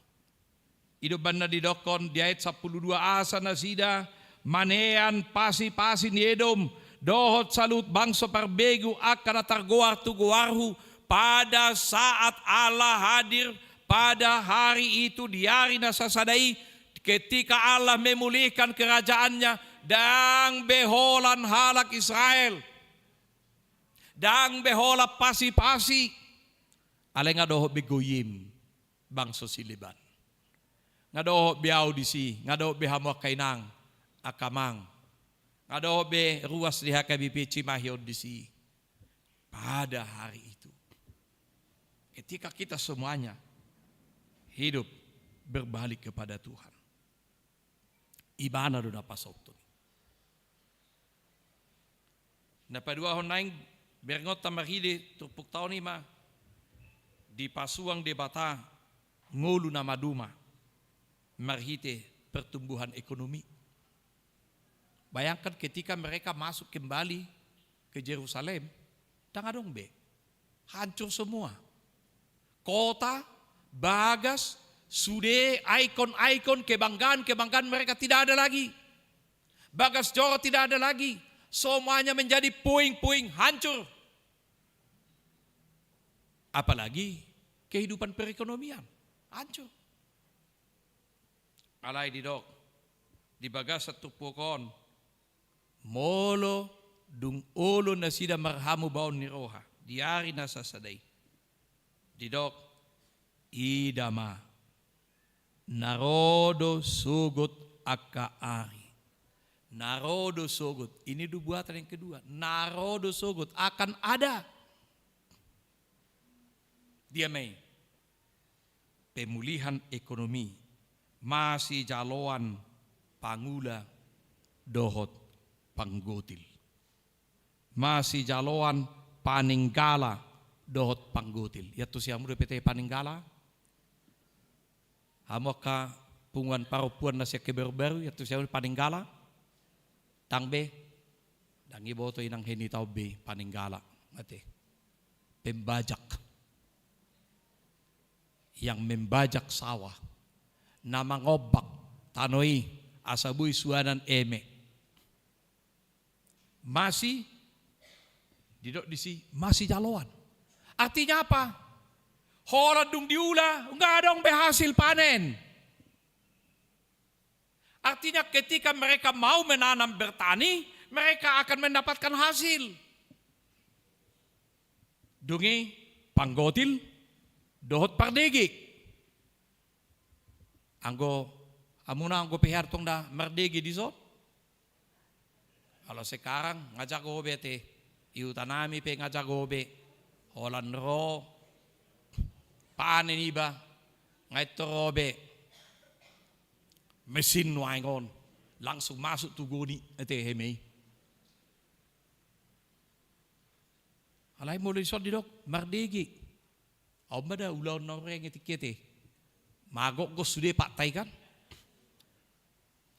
I do umbahen na didokkon di ayat sampulu dua, asa nasida manean pasipasi ni Edom dohot saluhut bangso parbegu angka na targoar tu goarhu pada saat Allah hadir pada hari itu, di ari na sasada i, ketika Allah memulihkan kerajaannya, Ndang be holan halak Israel. Ndang be holan pasi-pasi. Alai nga dohot be goyim, bangso sileban. Nga dohot be au disi, nga dohot be hamu angka inang, angka amang. Nga dohot be ruas di H K B P Cimahi on disi. Pada hari itu, ketika kita semuanya hidup berbalik kepada Tuhan, Ibana do na pasauthon i. Na paduahon naeng, berngonta marhite turpukta on i ma, dipasuang Debata ngolu na maduma marhite pertumbuhan ekonomi. Bayangkan ketika mereka masuk kembali ke Jerusalem, ndang adong be. Hancur semua. Kota, bagas, sude, ikon-ikon, kebanggaan-kebanggaan mereka tidak ada lagi. Bagas joro tidak ada lagi. Semuanya menjadi puing-puing, hancur. Apalagi kehidupan perekonomian, hancur. Alai didok di bagasan turpuk on, molo dung olo nasida marhamubaon ni roha di ari na sasada i, didok, ida ma, na ro do sogot angka ari. Na ro do sogot. Ini do buatan yang kedua. Na ro do sogot, akan ada. Dia ma i? Pemulihan ekonomi, masijaloan pangula dohot panggotil. Masijaloan paninggala dohot panggotil. Iantusi hamu dope ate paninggala? Hamu angka punguan parompuan na sian kebarubaru, iantusi hamu paninggala? Ndang be. Ndang iboto inang heni tau be paninggala. Ate. Pembajak. Yang membajak sawah. Na mangombak tano i asa boi suanan eme. Masi, didok disi, masijaloan. Artinya apa? Holan dung diula, nggak adong be hasil panen. Artinya ketika mereka mau menanam bertani, mereka akan mendapatkan hasil. Dung i panggotil dohot pardege. Anggo hamuna anggo pe hea tong da mardege dison? Kalau sekarang nga jago be ate, di huta nami pe nga jago be, holan ro panen iba, nga intor ro be mesin nuaeng on, langsung masuk tu goni, ate, eme i. Alai molo dison didok mardege. On ma da ulaon na hurang i tingki ate. Magokgos sude patta i kan.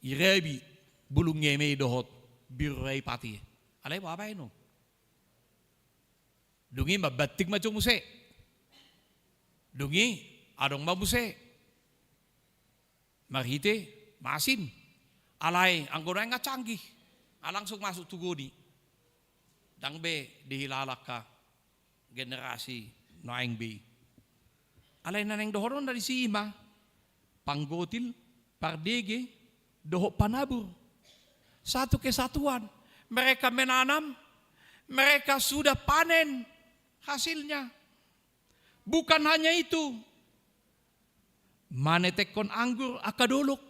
Irabi bulung ni eme i dohot biru ra i pati. Alai boha baen on? Dung i mambanting ma jo muse. Dung i adong ma muse marhite masin. Alai anggo nuaeng nga canggih, nga langsung masuk tu goni. Ndang be dihilala angka generasi nuaeng be i. Alai na naeng dohonon na disi i ma, panggotil, pardege, dohot panabur. Satu kesatuan. Mereka menanam, mereka sudah panen hasilnya. Bukan hanya itu, manetekkon anggur angka dolok.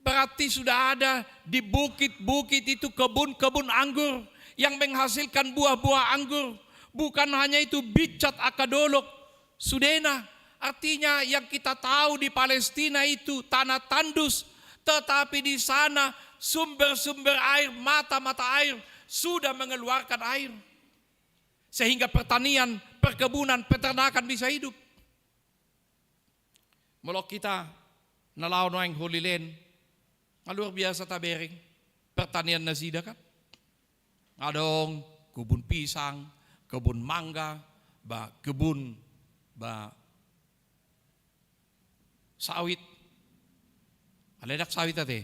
Berarti sudah ada di bukit-bukit itu kebun-kebun anggur yang menghasilkan buah-buah anggur. Bukan hanya itu, bincat angka dolok sudena. Artinya, yang kita tahu di Palestina itu tanah tandus, tetapi di sana sumber-sumber air, mata-mata air sudah mengeluarkan air. Sehingga pertanian, perkebunan, peternakan bisa hidup. Molo hita na laho nuaeng Holy Land, nga luar biasa tabereng pertanian nasida kan. Adong kebun pisang, kebun mangga, ba kebun, ba sawit. Alai ndang sawit ate.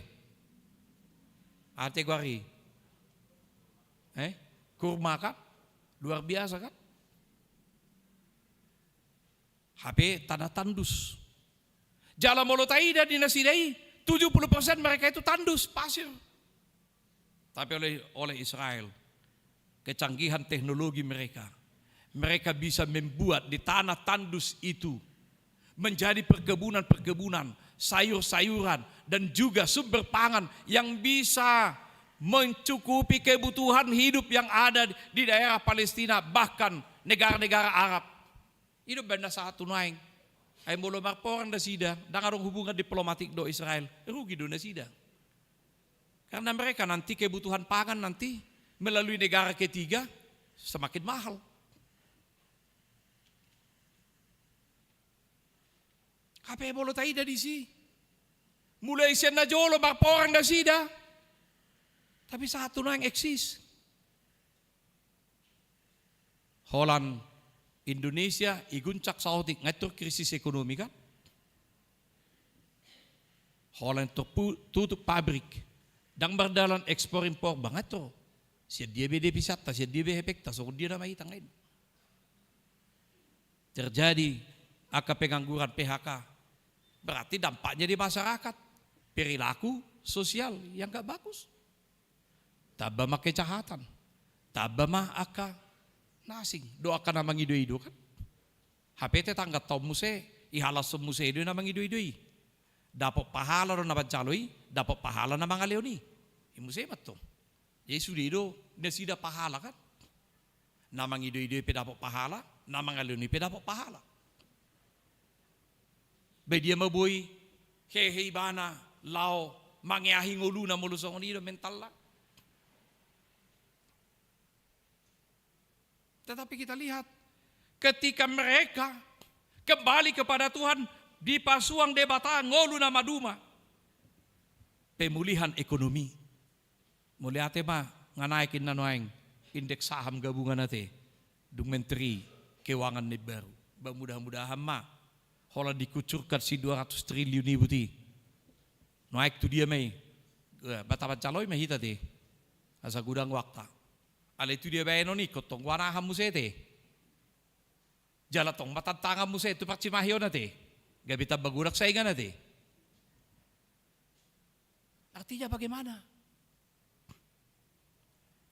Ate goari. Eh? Kurma kan? Luar biasa kan? Hape tanah tandus. Jala molo taida di nasida i, tujuh puluh persen mereka itu tandus, pasir. Tapi oleh, oleh Israel, kecanggihan teknologi mereka, mereka bisa membuat di tanah tandus itu menjadi perkebunan-perkebunan, sayur-sayuran, dan juga sumber pangan yang bisa mencukupi kebutuhan hidup yang ada di daerah Palestina, bahkan negara-negara Arab. I do umbahen na sahat tu nuaeng. Ai molo marporang nasida, ndang adong hubungan diplomatik dohot Israel, rugi do nasida. Karena mereka nanti kebutuhan pangan nanti melalui negara ketiga semakin mahal. Hape molo taida disi, mulai sian na jolo marporang nasida, tapi sahat tu nuaeng eksis. Holan Indonesia iguncang saotik, nga i tor krisis ekonomi kan? Holan tor pu-, tutup pabrik, ndang mardalan ekspor impor, ba nga i tor. Sian dia be depisita, sian dia be hepengta, songon dia nama hita nga i. Terjadi angka pengangguran, P H K. Berarti dampaknya di masyarakat, perilaku sosial yang nggak bagus. Tamba ma kejahatan, tamba ma angka na asing dohot angka na mangido-ido kan. Hape tetangganta on muse, ihalashon muse do na mangido-ido i. Dapot pahala do na manjalo i, dapot pahala na mangalehon i. I muse ma tong. Jadi sude do nasida pahala kan. Na mangido-ido i pe dapot pahala, na mangalehon i pe dapot pahala. Ba dia ma boi hehe ibana laho mangeahi ngoluna molo songon i do mentalna. Tetapi kita lihat, ketika mereka kembali kepada Tuhan, dipasuang Debata ngolu na maduma. Pemulihan ekonomi. Mauliate ma, nga naek inna nuaeng indeks saham gabungan ate, dung menteri keuangan na imbaru. Ba mudah-mudahan ma, holan dikucurkan si dua ratus triliun i buti. Naek tu dia ma i? Ba tamanjalo i ma hita te. Asa godang waktu. Alai tu dia baenon i, ingkon tong huanahan muse te. Jala tong ma tantangan muse tu parcimahion ate. Gabe tamba godang saingan ate. Artinya bagaimana?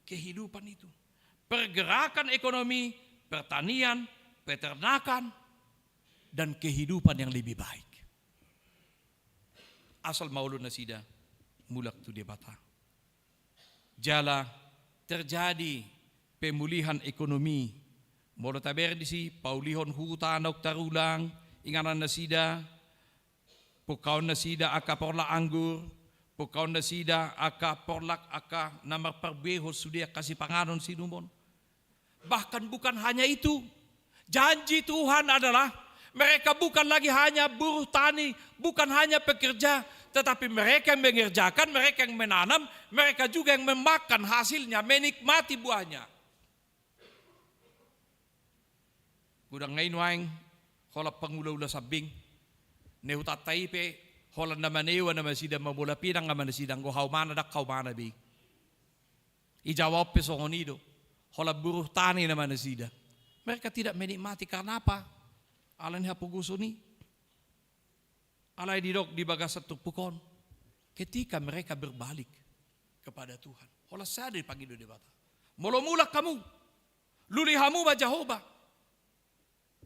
Kehidupan itu. Pergerakan ekonomi, pertanian, peternakan, dan kehidupan yang lebih baik. Asal maolo nasida mulak tu Debata. Jala terjadi pemulihan ekonomi. Molo tabereng disi, paulihon huta naung tarulang inganan nasida, pungkaon nasida angka porlak anggur, pungkaon nasida angka porlak angka na marparbue sude angka sipanganon sinumon. Bahkan bukan hanya itu, janji Tuhan adalah mereka bukan lagi hanya buruh tani, bukan hanya pekerja, tetapi mereka yang mengerjakan, mereka yang menanam, mereka juga yang memakan hasilnya, menikmati buahnya. Godang nga i nuaeng holan pangula-ula sambing. Na hutanta i pe holan na manewa nama nasida, mamola pinang nama nasida, anggo haumana ndang haumana be i. I Jawa on pe songon i do. Holan buruh tani nama nasida. Mereka tidak menikmati, karena apa? Alani hapogoson i. Alai didok di bagasan turpuk on, ketika mereka berbalik kepada Tuhan, holan sada dipangido Debata. Molo mulak hamu, lului hamu ma Jahowa.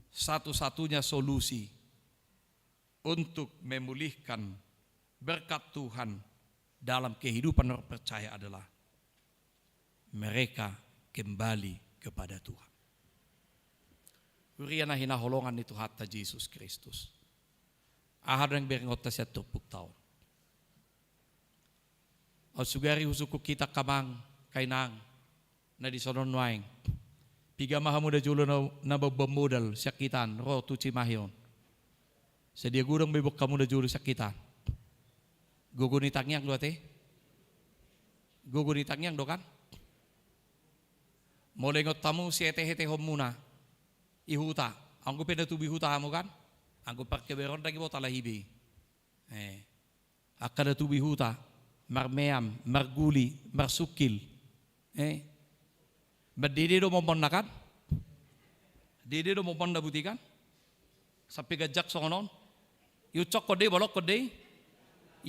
Satu-satunya solusi untuk memulihkan berkat Tuhan dalam kehidupan orang percaya adalah mereka kembali kepada Tuhan. Huria na hinaholongan ni Tuhanta Jesus Kristus. Aha do naeng berengonta sian turpukta on? Au sugari husungkun hita angka amang, angka inang, na dison on nuaeng. Piga ma hamu na jolo na, na mamboan modal sian hita on, ro tu Cimahi on? Sadia godang be boan hamu na jolo sian hita on? Gogo ni tangiang do ate? Gogo ni tangiang do kan? Molo ingot hamu sihete-hetehonmuna i huta, anggo pe na tubu i huta hamu kan? Anggo parkeberon ndang diboto lahi be i. Eh. Angka na tubu i huta, marmeam, marguli, marsungkil. Eh. Mandede do momonna kan? Dede do momonna buti kan? Sampe ganjang songon on. Iuncongkon de i, bolongkon de i.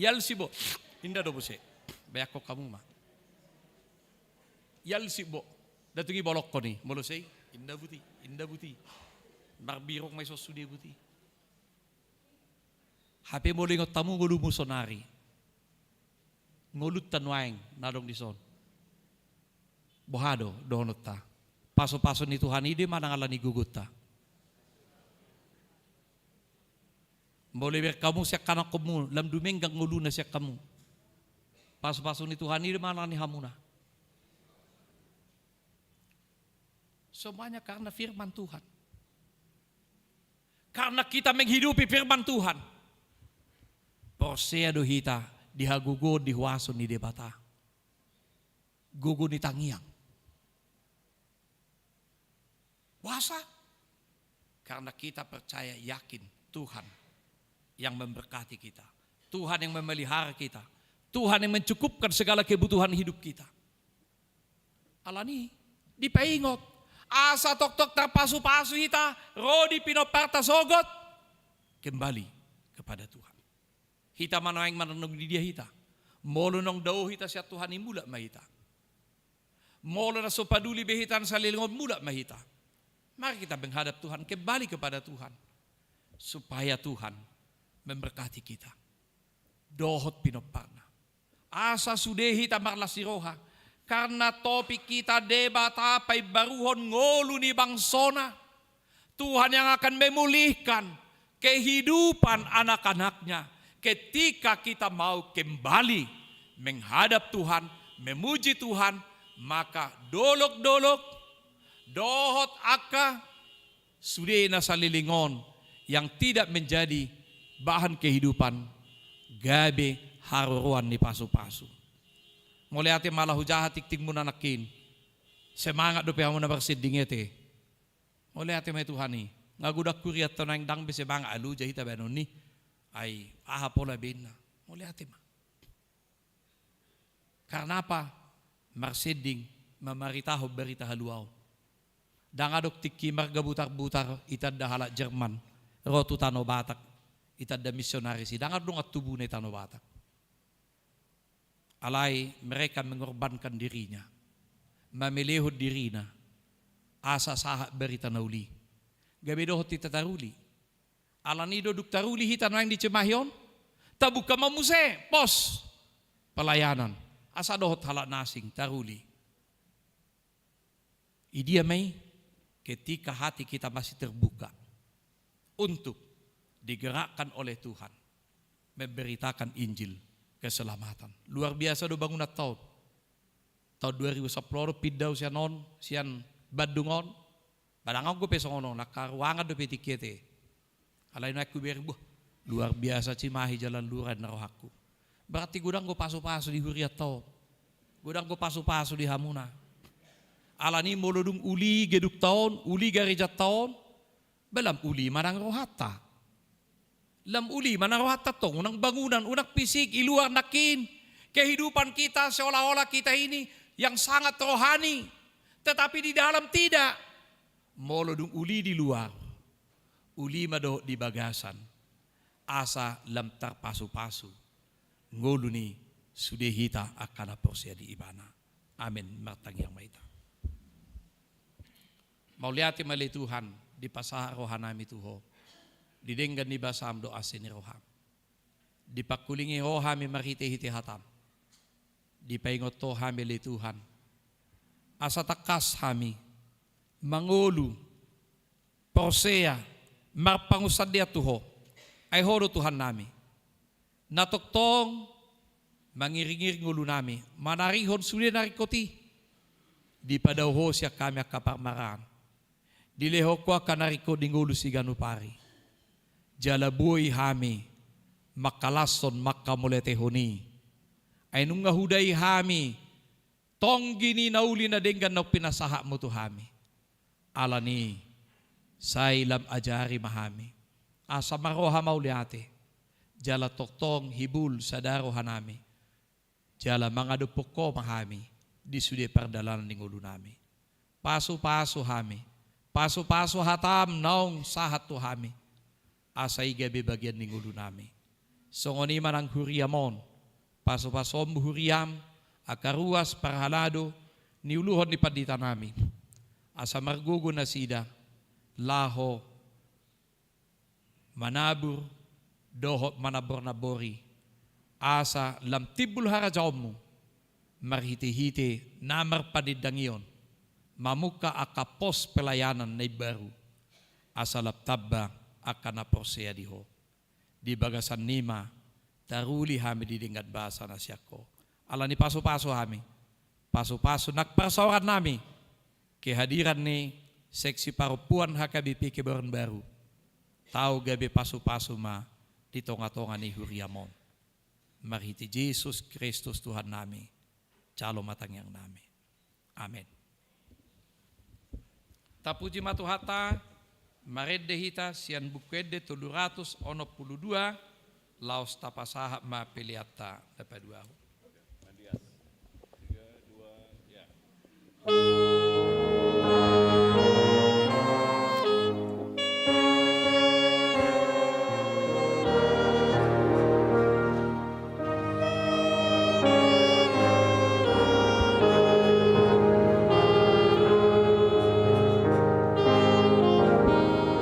Ialsi bo. Inda do muse. Bayangkon hamu ma. Ialsi bo. Datung i bolongkon i. Molo sei, inda buti, inda buti. Marbirong ma i son sude buti. Hape molo ingot hamu ngolumu sonari. Ngolunta nuaeng na adong dison. Boha do dohononta? Pasupasu ni Tuhan i do manang ala ni gogonta? Molo ibereng hamu sian anakkonmu, lam dumenggan ngoluna sian hamu. Pasupasu ni Tuhan i do manang ni hamuna? Semuanya karena firman Tuhan. Karena kita menghidupi firman Tuhan. Porsea do hita di hagogoon, di huaso ni Debata. Gogo ni tangiang. Puasa. Karena kita percaya, yakin Tuhan yang memberkati kita. Tuhan yang memelihara kita. Tuhan yang mencukupkan segala kebutuhan hidup kita. Alani, dipaingot. Asa tongtong tarpasupasu hita, ro di pinomparta sogot. Kembali kepada Tuhan. Hita ma nuaeng manang di dia hita. Molo naung dao hita sian Tuhan i, mulak ma hita. Molo na so paduli be hita na saleleng on, mulak ma hita. Mari kita menghadap Tuhan, kembali kepada Tuhan. Supaya Tuhan memberkati kita. Dohot pinomparna. Asa sude hita marlas ni roha. Karena topik hita Debata paimbaruhon ngolu ni bangsona. Tuhan yang akan memulihkan kehidupan anak-anaknya. Ketika kita mau kembali menghadap Tuhan, memuji Tuhan, maka dolok-dolok, dohot angka sude na saleleng on yang tidak menjadi bahan kehidupan, gabe haroroan ni pasupasu. Mauliate ma, ala hujaha tingtingmuna nangkin. Semangat dope hamu na marsending i ate. Mauliate ma i Tuhan i. Nga godang huria ta nuaeng, ndang be semangat, aluja hita baenon i. Ai aha pola be inna. Mauliate ma. Karena apa? Marsending, mamaritahon barita haluaon. Ndang adong tingki marga Butarbutar itanda halak Jerman ro tu Tano Batak, itanda misionaris i, ndang adong dongan tubuna i Tano Batak. Alai mereka mengorbankan dirinya, mamelehon dirina, asa sahat barita na uli. Gabe dohot hita taruli. Alani do dung taruli hita nuaeng di Cimahi on, tabuka ma muse pos pelayanan, asa dohot halak na asing taruli. Idia ma i? Ketika hati kita masih terbuka untuk digerakkan oleh Tuhan memberitakan Injil keselamatan. Luar biasa do bangunanta on. Taon dua ribu sampulu onom pinda au sian on, sian Bandung on. Ba ndang adong dope songon on, angka ruangan dope tingki i ate. Alai nuaeng hubereng, bah, luar biasa Cimahi, Jalan Lurah, ninna rohangku. Berarti godang do pasupasu di hurianta on. Godang do pasupasu di hamuna. Alani molo dung uli gedungta on, uli garejanta on, ba lam uli ma nang rohanta. Lam uli ma nang rohanta tong, unang bangunan, unang fisik, i luar nangkin. Kehidupan kita seolah-olah kita ini yang sangat rohani, tetapi di dalam tidak. Molo dung uli di luar, uli ma dohot di bagasan, asa lam tarpasupasu ngolu ni sude hita angka na porsea di Ibana. Amen. Martangiang ma hita. Mauliate ma ale Tuhan, dipasahat rohanami tu Ho. Didenggan ni basaM dohot asi ni rohaM. Dipangkulingi Ho hami marhite-hite hataM. Dipaingot Ho hami ale Tuhan, asa tangkas hami mangolu, porsea, marpangunsandean tu Ho. Ai Ho do Tuhannami, na tongtong mangiring-iring ngolunami, manarihon sude na ringkot i. Dipadao Ho sian hami angka parmaraan, dilehon Ho angka na ringkot di ngolu siganup ari. Jala boi hami mangkalashon, mangkamauliatehon i. Ai nunga hudai hami tonggi ni na uli na denggan naung pinasahatMu tu hami. Alani i, sai lam ajari ma hami asa marroha mauliate, jala tongtong hibul sada rohanami, jala mangadophon Ho ma hami di sude pardalanan ni ngolunami. Pasupasu hami, pasupasu hataM naung sahat tu hami, asa i gabe bagian ni ngolunami. Songon i ma nang huriaM on, pasupasuonMu huriaM, angka ruas parhalado, niuluhon ni pandita nami, asa margogo nasida laho manabur dohot manambor-nambori, asa lam timbul harajaonmu marhite-hite na marpanindangion, mamungka angka pos pelayanan na imbaru, asa lam tamba angka na porsea di Ho. Di bagasan i ma taruli hami di denggan basa na sian Ho. Ala ni pasu-pasu hami, pasu-pasu nang parsaoran nami, kehadiran ni Seksi Parompuan H K B P Kebayoran Baru, tau gabe pasu-pasu ma di tonga-tonga ni huriam on. Marhite Jesus Kristus Tuhan nami, jalo ma tangiang nami. Amen. Tapuji ma Tuhanta, marende hita sian Buku Ende tolu ratus onom pulu dua, laos tapasahat ma peleanta na paduahon.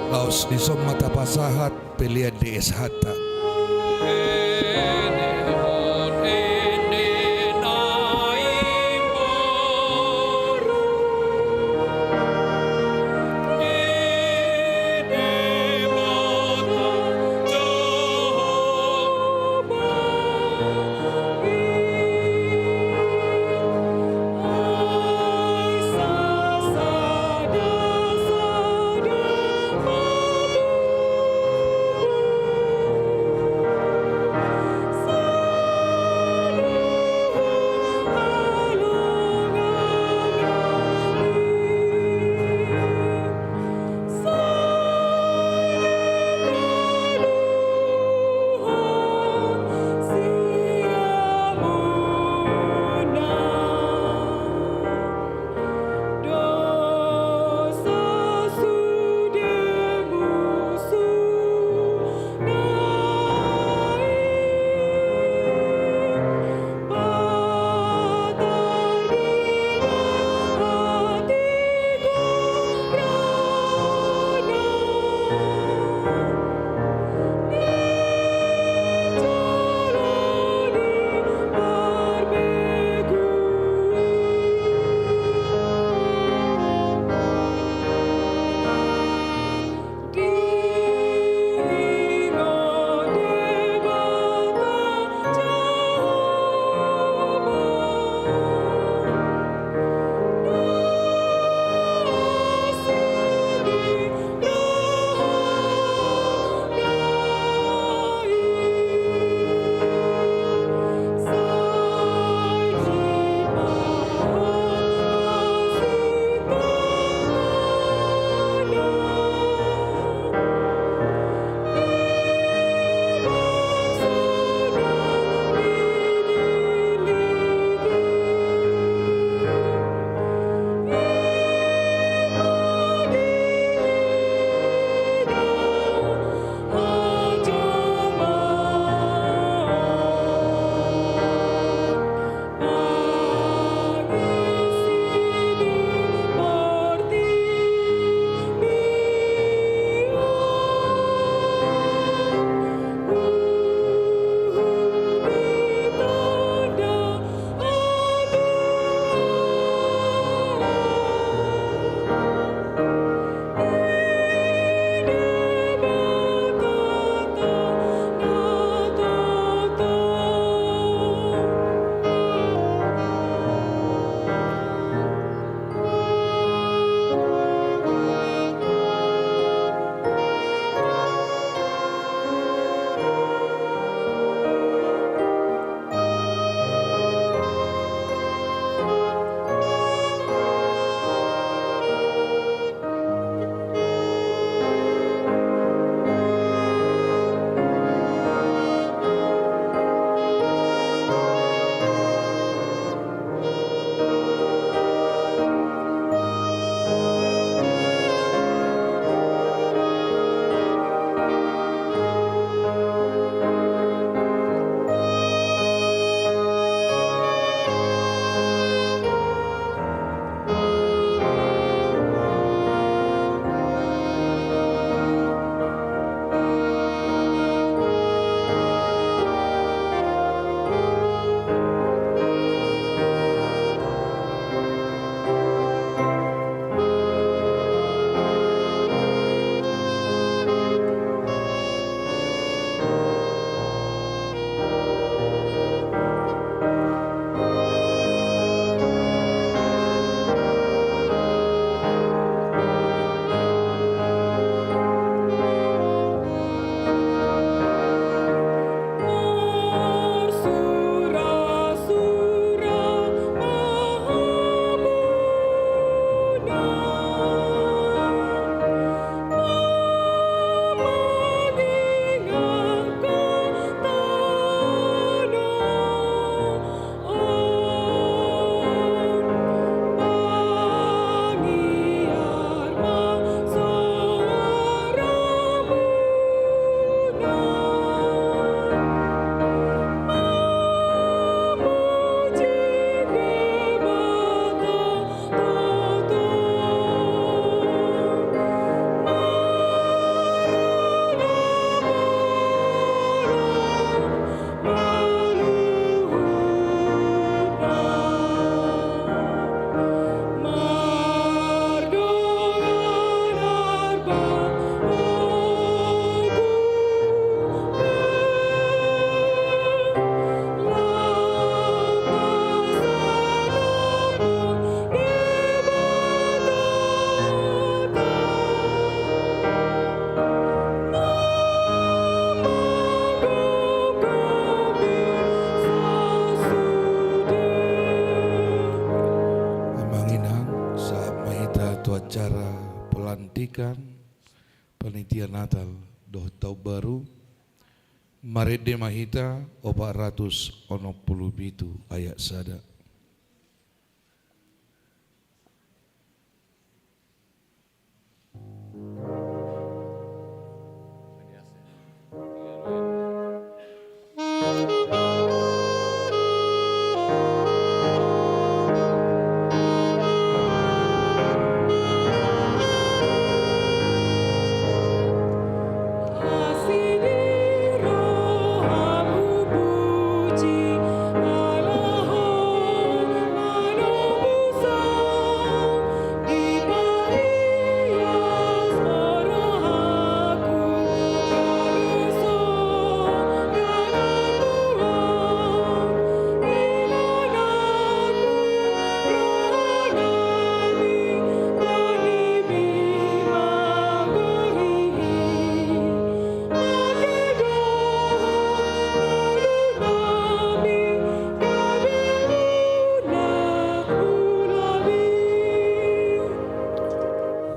Laos dison ma tapasahat pelean D S H-ta. tu acara pelantikan panitia Natal dohot Taon Baru, marende ma hita opat ratus onom pulu pitu ayat sada.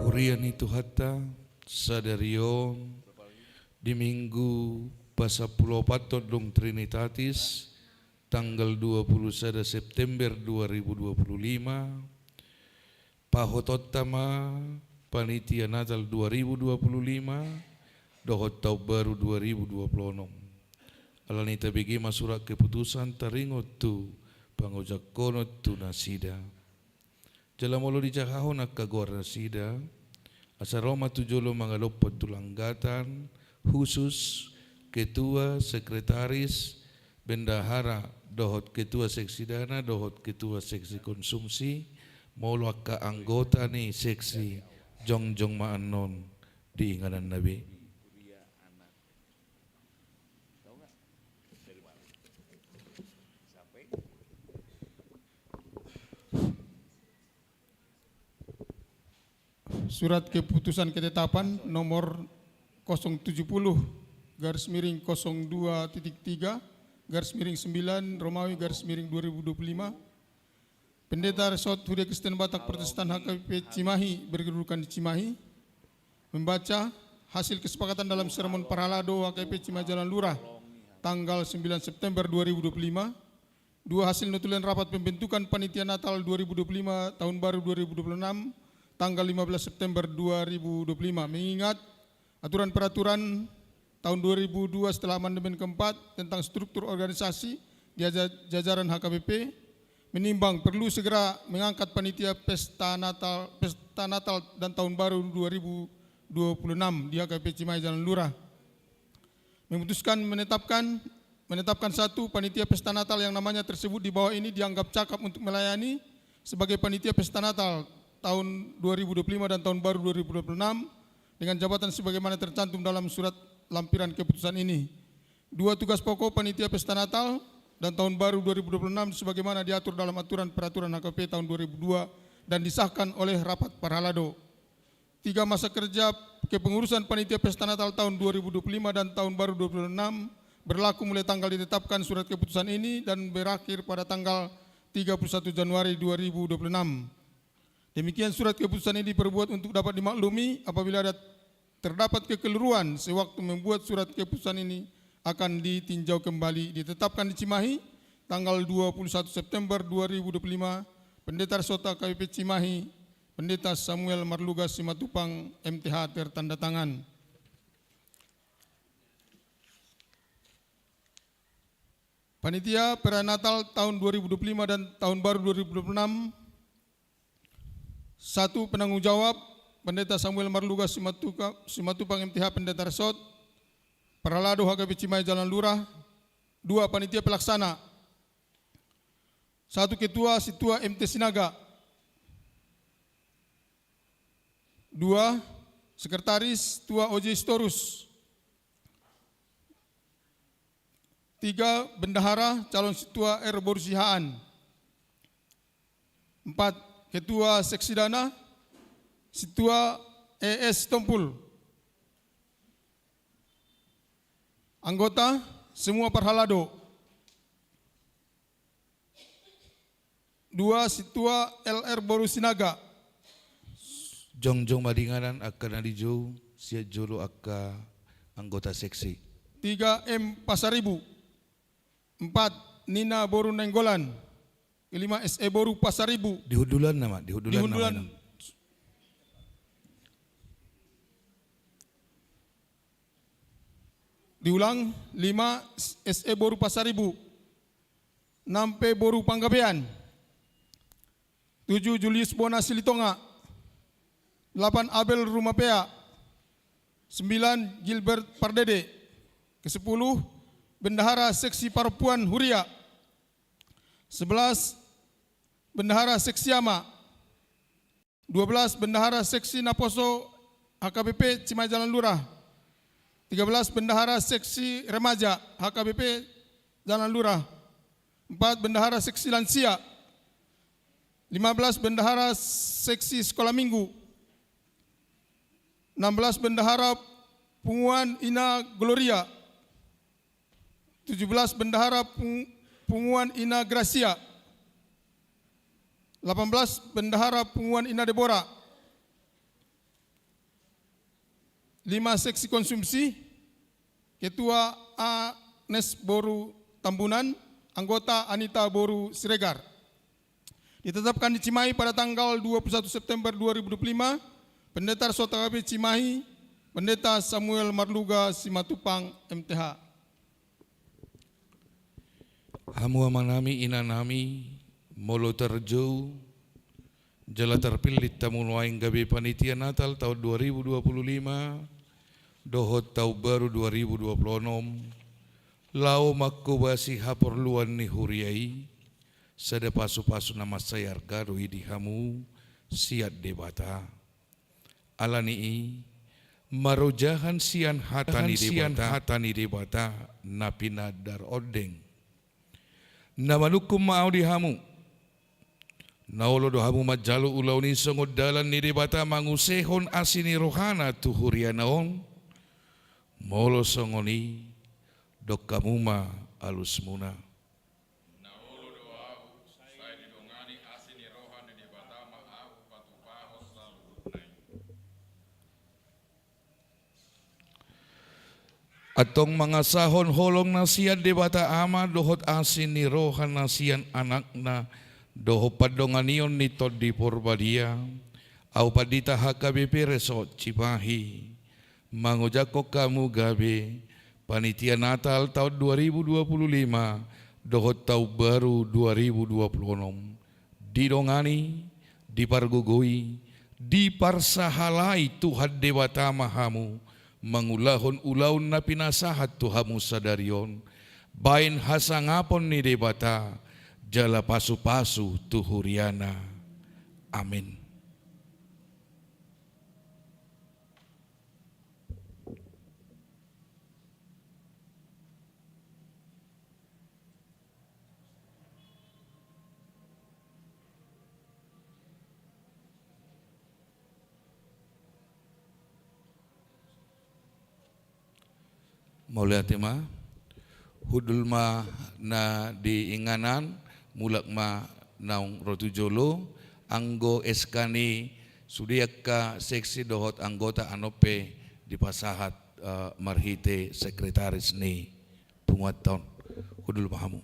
Huria ni Tuhanta, sadari on di Minggu pasampulu opat on dung Trinitatis, tanggal dua pulu sada September dua ribu dua pulu lima, pahotonta ma panitia Natal dua ribu dua pulu lima dohot Taon Baru dua ribu dua pulu onom. Alani i tabege ma surat keputusan taringot tu pangojangkonon tu nasida. Jala molo dijahahon angka goarnasida, asa ro ma tu jolo mangadophon tu langgatan khusus, ketua, sekretaris, bendahara, dohot ketua seksidana, dohot ketua seksi konsumsi, molo angka anggota ni seksi jongjong ma annon di ingananna be. Surat keputusan ketetapan nomor kosong tujuh puluh garis miring kosong dua titik tiga garis miring sembilan Romawi garis miring dua ribu dua puluh lima. Pendeta Resort Huria Kristen Batak Protestan H K B P Cimahi berkedudukan di Cimahi membaca hasil kesepakatan dalam sermon parhalado H K B P Cimahi Jalan Lurah tanggal sembilan September dua ribu dua puluh lima. Dua, hasil notulen rapat pembentukan panitia Natal dua ribu dua puluh lima tahun baru dua ribu dua puluh enam tanggal lima belas September dua ribu dua puluh lima. Mengingat aturan peraturan tahun dua ribu dua setelah amandemen keempat tentang struktur organisasi di aja-, jajaran H K B P, menimbang perlu segera mengangkat panitia pesta Natal, pesta Natal dan tahun baru dua ribu dua puluh enam di H K B P Cimahi Jalan Lurah. Memutuskan menetapkan, menetapkan satu, panitia pesta Natal yang namanya tersebut di bawah ini dianggap cakap untuk melayani sebagai panitia pesta Natal tahun dua ribu dua puluh lima dan tahun baru dua ribu dua puluh enam dengan jabatan sebagaimana tercantum dalam surat lampiran keputusan ini. Dua, tugas pokok panitia pesta Natal dan tahun baru dua ribu dua puluh enam sebagaimana diatur dalam aturan peraturan H K P tahun dua ribu dua dan disahkan oleh rapat parhalado. Tiga, masa kerja kepengurusan panitia pesta Natal tahun dua ribu dua puluh lima dan tahun baru dua ribu dua puluh enam berlaku mulai tanggal ditetapkan surat keputusan ini dan berakhir pada tanggal tiga puluh satu Januari dua ribu dua puluh enam. Demikian surat keputusan ini diperbuat untuk dapat dimaklumi apabila ada terdapat kekeliruan sewaktu membuat surat keputusan ini akan ditinjau kembali. Ditetapkan di Cimahi tanggal dua puluh satu September dua ribu dua puluh lima, Pendeta Resort H K B P Cimahi, Pendeta Samuel Marlugas Simatupang, M T H, tertanda tangan. Panitia perayaan Natal tahun dua ribu dua puluh lima dan tahun baru dua ribu dua puluh enam. Satu, penanggung jawab, Pendeta Samuel Marlugas Simatuka-, Simatupang, M T H, Pendeta Resort, parhalado H K B P Cimahi Jalan Lurah. Dua, panitia pelaksana. Satu, ketua, Sintua M T Sinaga. Dua, sekretaris, Sintua O J Sitorus. Tiga, bendahara, calon Sintua R Boru Sihaan. Empat, ketua seksidana, Sintua E S Tompul. Anggota, semua parhalado. Dua, Sintua L R Boru Sinaga. Jongjong ma di inganan angka na dijou, sian jolo angka anggota seksi. Tiga M Pasaribu. Empat, Nina boru Nainggolan. Kelima, S E boru Pasaribu. Di hundulan nama, di hundulan nama. Diulang, lima, S E boru Pasaribu. Enam, P boru Panggabean. Tujuh, Julius Bona Silitonga. Delapan, Abel Rumapea. Sembilan, Gilbert Pardede. Kesepuluh, bendahara seksi parompuan Huria. Sebelas, bendahara seksi ama. Dua belas, bendahara seksi naposo H K B P Cimahi Jalan Lurah. Tiga belas, bendahara seksi remaja H K B P Jalan Lurah. Empat, bendahara seksi lansia. Lima belas, bendahara seksi sekolah minggu. Enam belas, bendahara punguan Ina Gloria. Tujuh belas, bendahara pung-, punguan Ina Gracia. Delapan belas, bendahara punguan Ina Debora. Lima, seksi konsumsi, ketua Agnes boru Tambunan, anggota Anita boru Siregar. Ditetapkan di Cimahi pada tanggal dua puluh satu September dua ribu dua puluh lima, Pendeta Resort H K B P Cimahi, Pendeta Samuel Marluga Simatupang, M T H. Hamu amanami, inanami, molo tarjou jala tarpillit hamu nuaeng gabe panitia Natal taon dua ribu dua puluh lima dohot taon baru dua ribu dua puluh onom, laho manghobasi haporluan ni huria i, sada pasupasu na mansai arga do i di hamu sian Debata. Alani i, marojahan sian hata ni Debata, hata ni Debata na pinandar ondeng, na manungkun ma ahu di hamu, na olo do hamu manjalo ulaon i songon dalan ni Debata mangusehon asi ni rohana tu huriana on, molo songon i, dok hamu ma alusmuna. Na olo do ahu, sai didongani asi ni roha ni Debata ma ahu patupahon saluhutna i. Antong mangasahon holong na sian Debata Ama dohot asi ni roha na sian Anakna dohot pandonganion ni Tondi Porbadia, ahu Pandita H K B P Resort Cimahi, mangojakhon hamu gabe panitia Natal taon dua ribu dua puluh lima dohot taon baru dua ribu dua puluh onom. Didongani, dipargogoi, diparsahalai Tuhan Debata ma hamu mangulahon ulaon na pinasahat tu hamu sadari on, baen hasangapon ni Debata jala pasupasu tu huriana. Amen. Mauliate ma. Hundul ma na di inganan, mulak ma naung ro tu jolo, anggo S K ni sude angka seksi dohot anggota anon pe dipasahat, eh, marhite sekretaris ni punguanta on. Hundul ma hamu.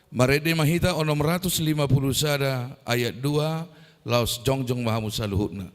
Marende ma hita onom ratus lima puluh sada ayat dua, laos jongjong ma hamu saluhutna.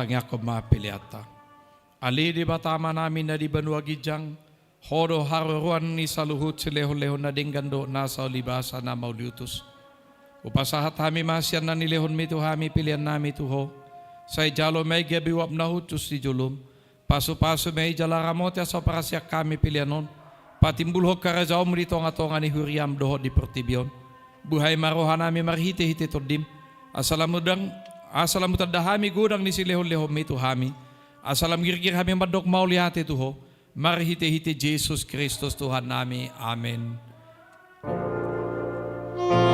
Tangiangkon ma peleanta. Ale Debata Amanami na di banua ginjang, Ho do haroroan ni saluhut silehonlehon na denggan dohot nasa ulibasa na mauliutus. Hupasahat hami ma sian na nilehonmi tu hami peleannami tu Ho. Sai jalo ma i gabe uap na hushus di jolom. Pasupasu ma i jala ramoti asa huparsiak hami pelean on patimbulhon harajaonmu di tongatonga ni huriam dohot di portibi on. Buhai ma rohanami marhitehite Tondim, asa lam tanda, asa lam tanda hami godang ni silehonlehonmi tu hami, asa lam girgir hami mandok mauliate tu Ho, marhitehite Jesus Kristus Tuhannami. Amen.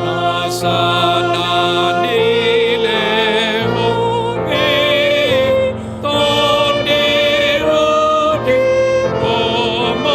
Asa na nilehonmi Tondim di pamotongku.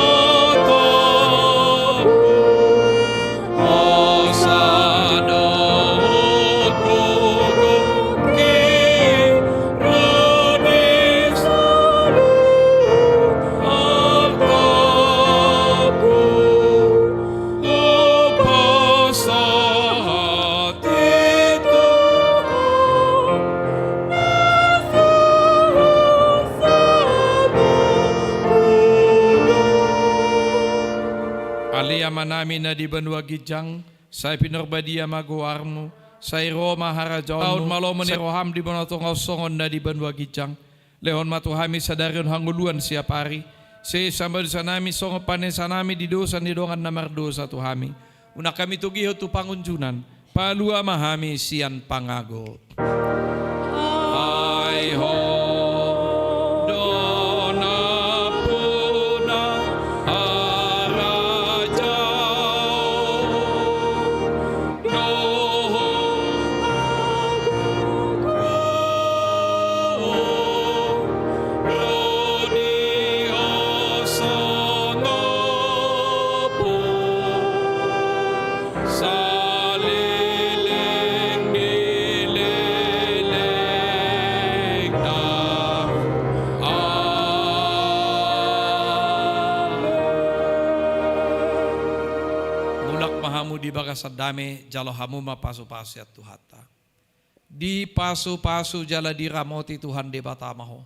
Ale Amanami na di banua ginjang, sai pinarbadia ma goarmu, sai ro ma harajaonmu, sai lomo ni roham di banua tonga on songon na di banua ginjang. Lehon ma tu hami sadari on hangoluan siapari. Sesa ma dosanami songon panesanami di dosa ni dongan na mardosa tu hami. Unang hami togihon tu pangunjunan, palua ma hami sian pangago. Ai Ho do nampuna harajaon dohot agoran ro di on songon ompung saleleng ni lelengna. Amen. Mulak ma hamu di bagasan dame, jalo hamu ma pasupasu sian Tuhanta. Dipasupasu jala diramoti Tuhan Debata ma ho.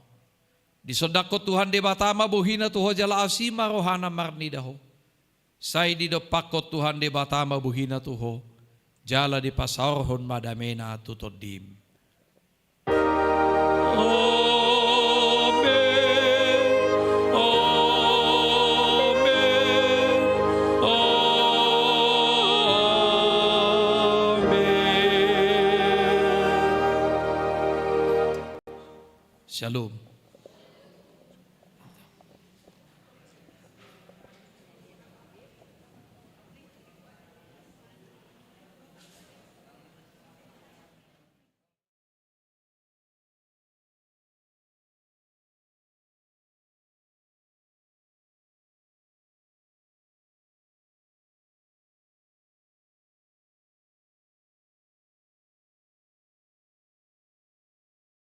Disondangkon Tuhan Debata ma bohina tu ho jala asi ma rohana marnida ho. Sai didompakkon Tuhan Debata ma bohina tu ho jala dipasaorhon ma damena tu tondim. Amen. Amen. Amen. Shalom.